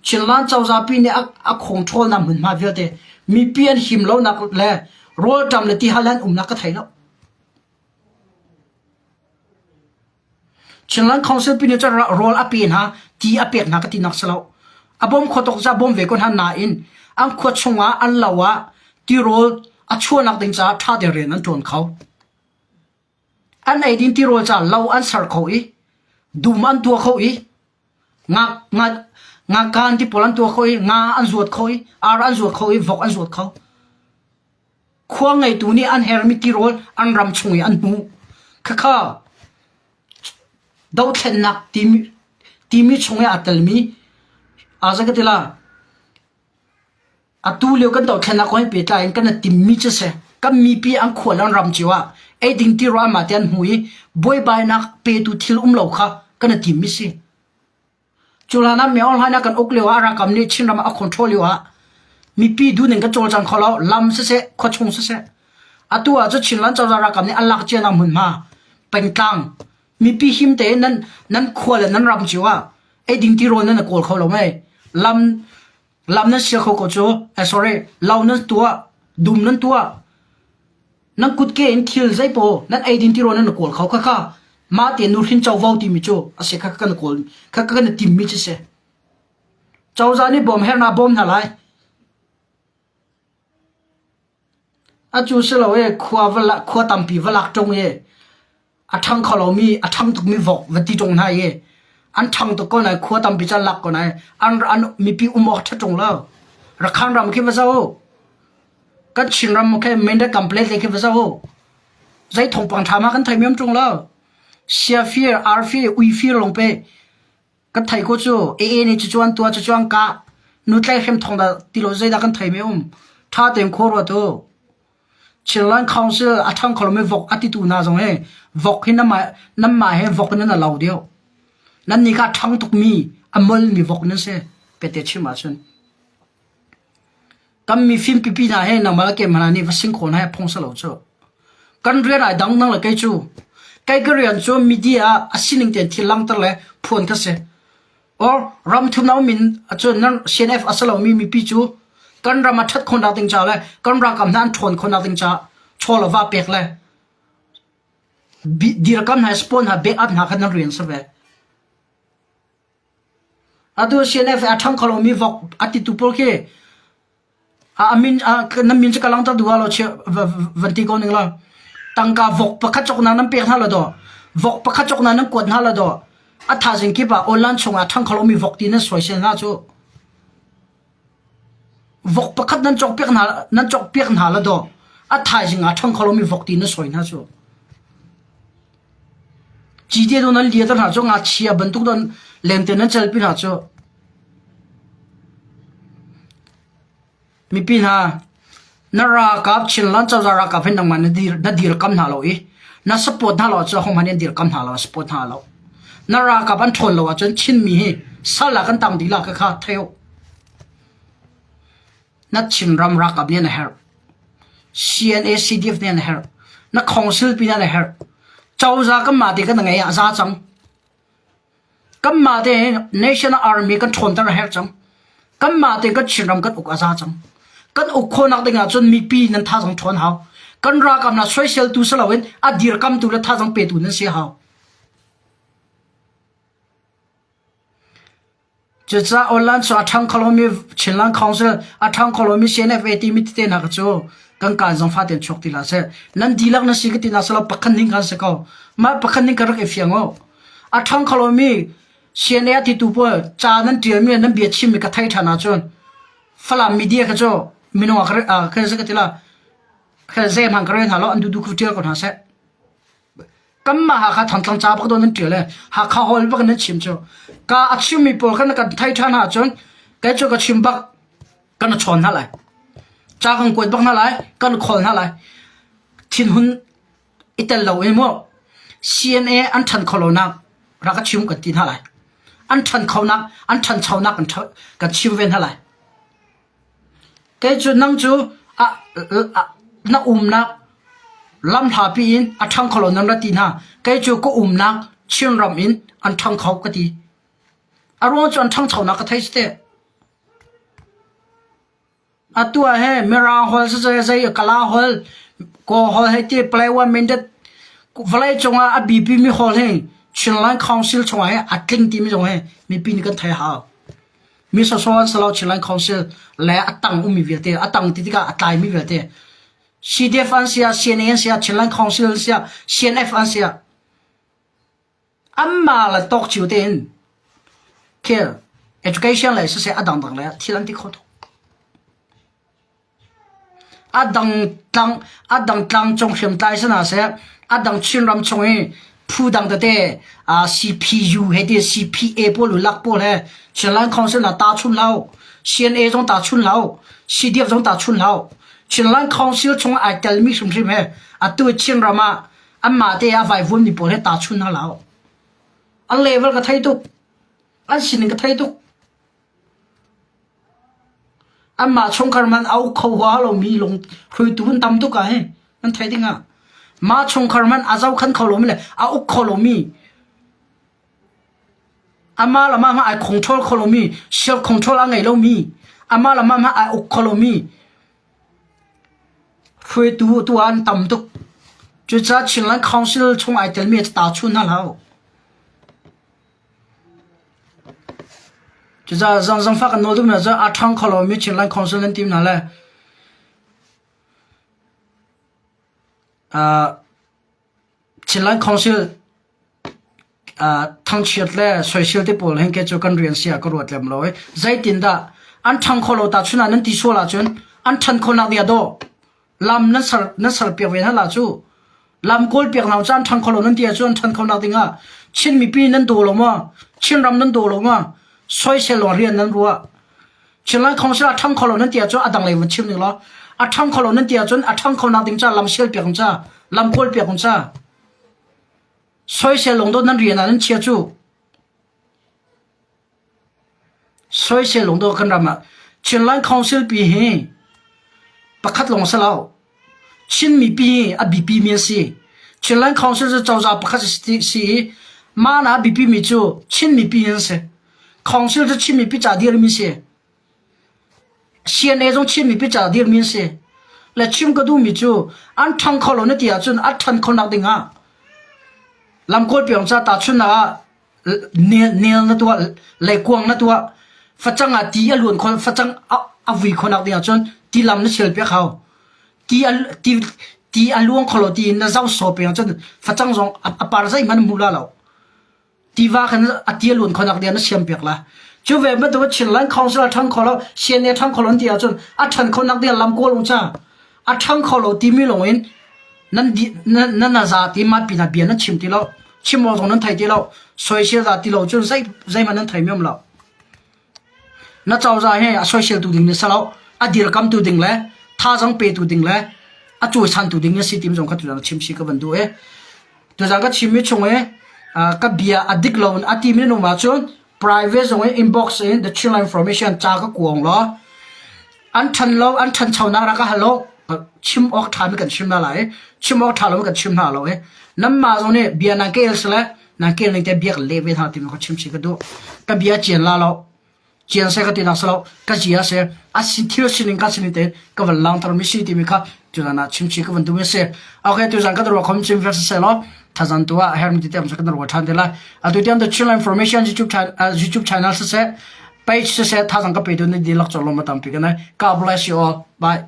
Speaker 1: Chinland cozah pi nih a, a khongṭhawlnak hmunhma vialte mipi an him lonak le rawlṭam le tihal an umnak ka thei lo. Chinland Council pi nih cun rawl a pe hna, ti a pek hna ka tinak si lo. A bawm kho tuk ca bawm ve ko hna nain an khua chungah an lo ah tirawl a chuahnak ding caah ṭha tein rian an ṭuan kho. An eidin tirawl ca lo an ser kho i dum an tuah kho i nga nga ngakan ti pawl an tuah kho i nga an zuat kho i ar an zuat kho i vok an zuat kho. Khua ngeitu nih an hermi tirawl an ram chung i an hmuh. Khakha dothlennak timi timi chung i aa telmi aa zei ka ti la atu lio kan dothlennak kong he pehtlai in kan i timmi cu si. Kan mipi an khua le an ram cio ah eiding tirawl anmah te an hmu i buaibainak petu thil um lo kha kan i timmi si. Cu hlan ah Myo Hlaing a kan uk lio ah ralkap nih Chinram ah a control lio ah mipi duhning kan cawlcang kho lo, lam siseh, khuachung siseh. Atu ah cun Chinland cozah ralkap nih an lak cia nak hmunhma pengtlang mipi him tein nan nan khua le nan ram cio ah eiding tirawl nan kawl kho lo mei. Lam lam nan sia kho ko cu, eh sorry, lo nan tuah, dum nan tuah. Nan kutke in thil zeipaw nan eidin tirawl nan kawl kho khakha mah te nuhrin covo timi cu a si kha kan kawl kha kan timmi cu si. Cozah nih bawm herh na bawm hna lai. Acu si lo e khua va khua tampi va lak ṭung e A ṭhang kho lomi, a ṭhang tukmi vok va ti ṭung hna i an ṭhang tuk ko nai khua tampi cu an lak ko nai an, an mipi um awk ṭha ṭung lo. Rakhan ram khi va zoh u. Kan Chinram khi Mindat Complex lei khi va zoh u. Zei thawngpang ṭha ma kan thei mi um ṭung lo. Sia fir, ar fir, ui fir lawng pe Kan thei ko cu AA nih cucu an tuah cucu an kah nu tlaihhrem thawng dah ti lo zeidah kan thei mi um ṭha tein khua ruat u. Chinland Council a ṭhang kho lomi vok a titu hna zong hi vok hi nanmah nanmah he vok in nan lo deuh. Nan nih kha a ṭhang tukmi a molmi vok nan si pete chim ahcun. Kan mifim pipi hna he nangmah le keimah hna nih va sing khawh hna hi a phung si lo cu. Kan rian ai dang nang le kei cu. Kei ka rian cu media ah a sining tein thil langhter le phuan ka si. Or ram thum na um in cun nan CNF a si lomi mipi cu kan ram a ṭhat khawhnak ding ca le kan ralkap hna an ṭhawn khawhnak ding ca chaw le va pek le dirkam hna spawn hna backup hna kha nan rian si ve. Atu CNF a ṭhang kho lomi vok a titu pawl khi a min nan min cu ka langhter duh lo chia van ti ko ning law tangka vok pakhat cawknak nan pek hna lo daw vok pakhat cawknak nan kuat hna lo daw a thazing kip ah online chungah ṭhang kho lomi vok ti nan soisel hna cu vok pakhat nan cawk piak hna nan cawk piak hna lo daw a thaizing ah ṭhang kho lomi vok ti nan sawi hna cu Cite dawh nan liater hna cu ngakchia bantuk dawh lente nan celpi hna cu. Mipi hna, na ralkap Chinland cozah ralkap hin nangmah na dir na dirkam hna lo i na support hna lo ahcun ahohmanh nih an dirkam hna lo support hna lo. Na ralkap an ṭhawn lo ahcun Chinmi hi sal ah kan tang dih la ka kha thei u. Na Chinram ralkap nih an herh. CNA CDF nih an herh. Na council pi nih an herh. Cozah kanmah te kan ngei ah za cang. Kanmah te National Army kan ṭhawnter a herh cang. Kanmah te kan Chinram kan uk a za cang. Kan uk khawhnak ding ahcun mipi nan thazang ṭhawn hau. Kan ralkap hna soiseltu si loin a dirkamtu le thazang petu nan si hau. Cucaah online cu a ṭhang kho lomi Chinland Council, a ṭhang kho lomi CNFA timi tete hna kha cu kan kaan zong fate in chuak ti hlah seh. Nan dihlak na si ka ti hna selaw pakhat ning kan si ko. Mah pakhat ning ka rak i fiang u. A ṭhang kho lomi CNA a titu pawl ca nan ṭialmi le nan bia chimmi ka thei ṭhan ahcun Falam media kha cu minung ah ka ka ka ti la ka zeihmanh ka rel hna lo an duhduh kha ṭial ko hna seh. Kanmah Hakha Thantlang ca bak dawn nan ṭial e. Hakha hall bak nan chim cu. Ka a chimmi pawl kha na kan thei ṭhan ahcun kei cu ka chim bak kan chawn hna lai. Ca kan kuat bak hna lai, kan khawl hna lai. Thinhun i tel lo in mu. CNA an ṭhan kho lonak rak ka chim kan ti hna lai. An ṭhan khonak, an ṭhanchonak kan chim ve hna lai. Kei cu nang cu na umnak lamhlapi in a ṭhang kho lo nan ra ti hna. Kei cu ka umnak Chinram in an ṭhang kho ka ti. A ruang cu an ṭhangchonak ka thei si teh. Atu ah he Mirang holh siseh zei Kala holh, Kaw holh hei ti Palawan Mindat vawlei cungah a biapimi holh hi Chinland Council chungah hi a tling timi zong hi mipi nih kan theih a hau. Mi sawsawh an si lo Chinland Council le a tang ummi vialte a tang ti tikah a tlaimi vialte CDF an si ah CNA an si ah Chinland Council an si ah CNF an si ah Anmah le tawk cio tein thil education lei siseh a dangdang lei ah thil an ti kho tuk. A dang tlang a dang tlangcung hriamtlai si hna seh, a dang Chinram chung i phu dang tete uh, CPU he ti CPA pawl lak pawl he Chinland Council na ta chun hlah CNA zong ta chun hlah CDF zong ta chun hlah Chinland Council chung ai telmi hrimhrim he atu Chinram ah Anmah te a vaivuanmi pawl he tahchun hna hlah. An level ka thei tuk. An sining ka thei tuk. Anmah chungkhar man a uk kho hua lomi lung hruaitu an tam tuk ah hi nan thei ding ah. Mah chungkhar man a zohkhan kho lomi le a uk kho lomi amah le amah ai control kho lomi self control a ngei lomi amah le amah ai uk kho lomi Hruaitu tu ah an tam tuk. Cucaah Chinland Council chung ai telmi tahchun hna hlah u. Cucaah zangfah kan nawl duhmi cu a ṭhang kho lomi Chinland Council nan tim hna le uh, Chinland Council thangchiat le soisel te pawl hin ke cu kan rian si ah ka ruat lem lo i zeitindah an ṭhang kho lo tahchun ah nan ti sual ahcun an ṭhan khawhnak ding ah dawh lam nan ser nan ser piak ve hna la cu lam kawl piak hna cu an ṭhang kho lo nan ti ahcun an ṭhan khonak ding ah Chin mipi nan daw lo maw Chinram nan daw lo maw soisel lawng rian nan ruah Chinland Council a ṭhang kho lo nan ti ahcun a dang lei vun chim ning law a ṭhang kho lo nan ti ahcun a ṭhang khonak ding ca lam sial piak ca lam kawl piak ca Soisel lung dawt nan rian ah nan chia cu. Soisel lung dawt kan ram ah Chinland Council pi hi pakhat lawng si lo. Chin mipi hi a biapi mi a si. Chinland Council cu cozah pakhat si i mah na biapi mi cu Chin mipi an si. Council cu Chin mipi ca dirmi si. CNA zong Chin mipi ca dirmi an si. Le chim ka duhmi cu an ṭhang kho lo na ti ahcun a ṭhan khonak ding ah lamkawl piang ca tahchunhnak ah nel, nel na tuah, leikuang na tuah, facang ah ti a luan kho, facang a, a vui khonak ding ahcun ti lam na sial piak hau. Ti a, ti, ti a luang kho lo ti in na zau saw peng ahcun facang zong a, a par zeihmanh hmu la lo. Tiva khan a ti a luan khonak ding na siam piak la. Cu ve bantuk Chinland Council a ṭhang kho lo, CNA ṭhang kho lo an ti ahcun a ṭhan khonak ding lam kawl ung ca. A ṭhang kho lo timi lawng in nan di nan nan za ti mah pinah bia nan chim ti lo. Chim awk zong nan thei ti lo. Soisel dah ti lo cun zei zeihmanh nan thei mi um lo. Na cozah hi a soisel tu ding na si lo. A dirkam tu ding le thazang pe tu ding le a cawisan tu ding na si tim zong kha tu chim si ka van duh e. Tuzan ka chimmi chung i ka bia a dik lo in a timi nan um ahcun private zong in inbox in the Chinland information ca ka kuang law an ṭhan lo an ṭhanchonak rak ka hal lo chim awk ṭhami kan chim hna lai i chim awk ṭha lo kan chim hna lo i nanmah zong nih bia nan kel sile nan kel ning te bia ka leh ve hna timi ka chim si ka duh ka bia cian la lo Cian seh ka ti nak si lo, ka zia seh, a si thil sining ka sining tein ka van langter mi si timi kha tuzan ah chimchi ka van duh mi si. Okay, tuzan ka ruwa khom chim ver se lo, thazan tu ah her mi ti tem ka ruwa than te lai. Atu tiang the Chinland Information YouTube channel, uh, YouTube channel se se page se se thazang ka pe tu ni dilak cholo ma tampi ka nai. God bless you all. Bye.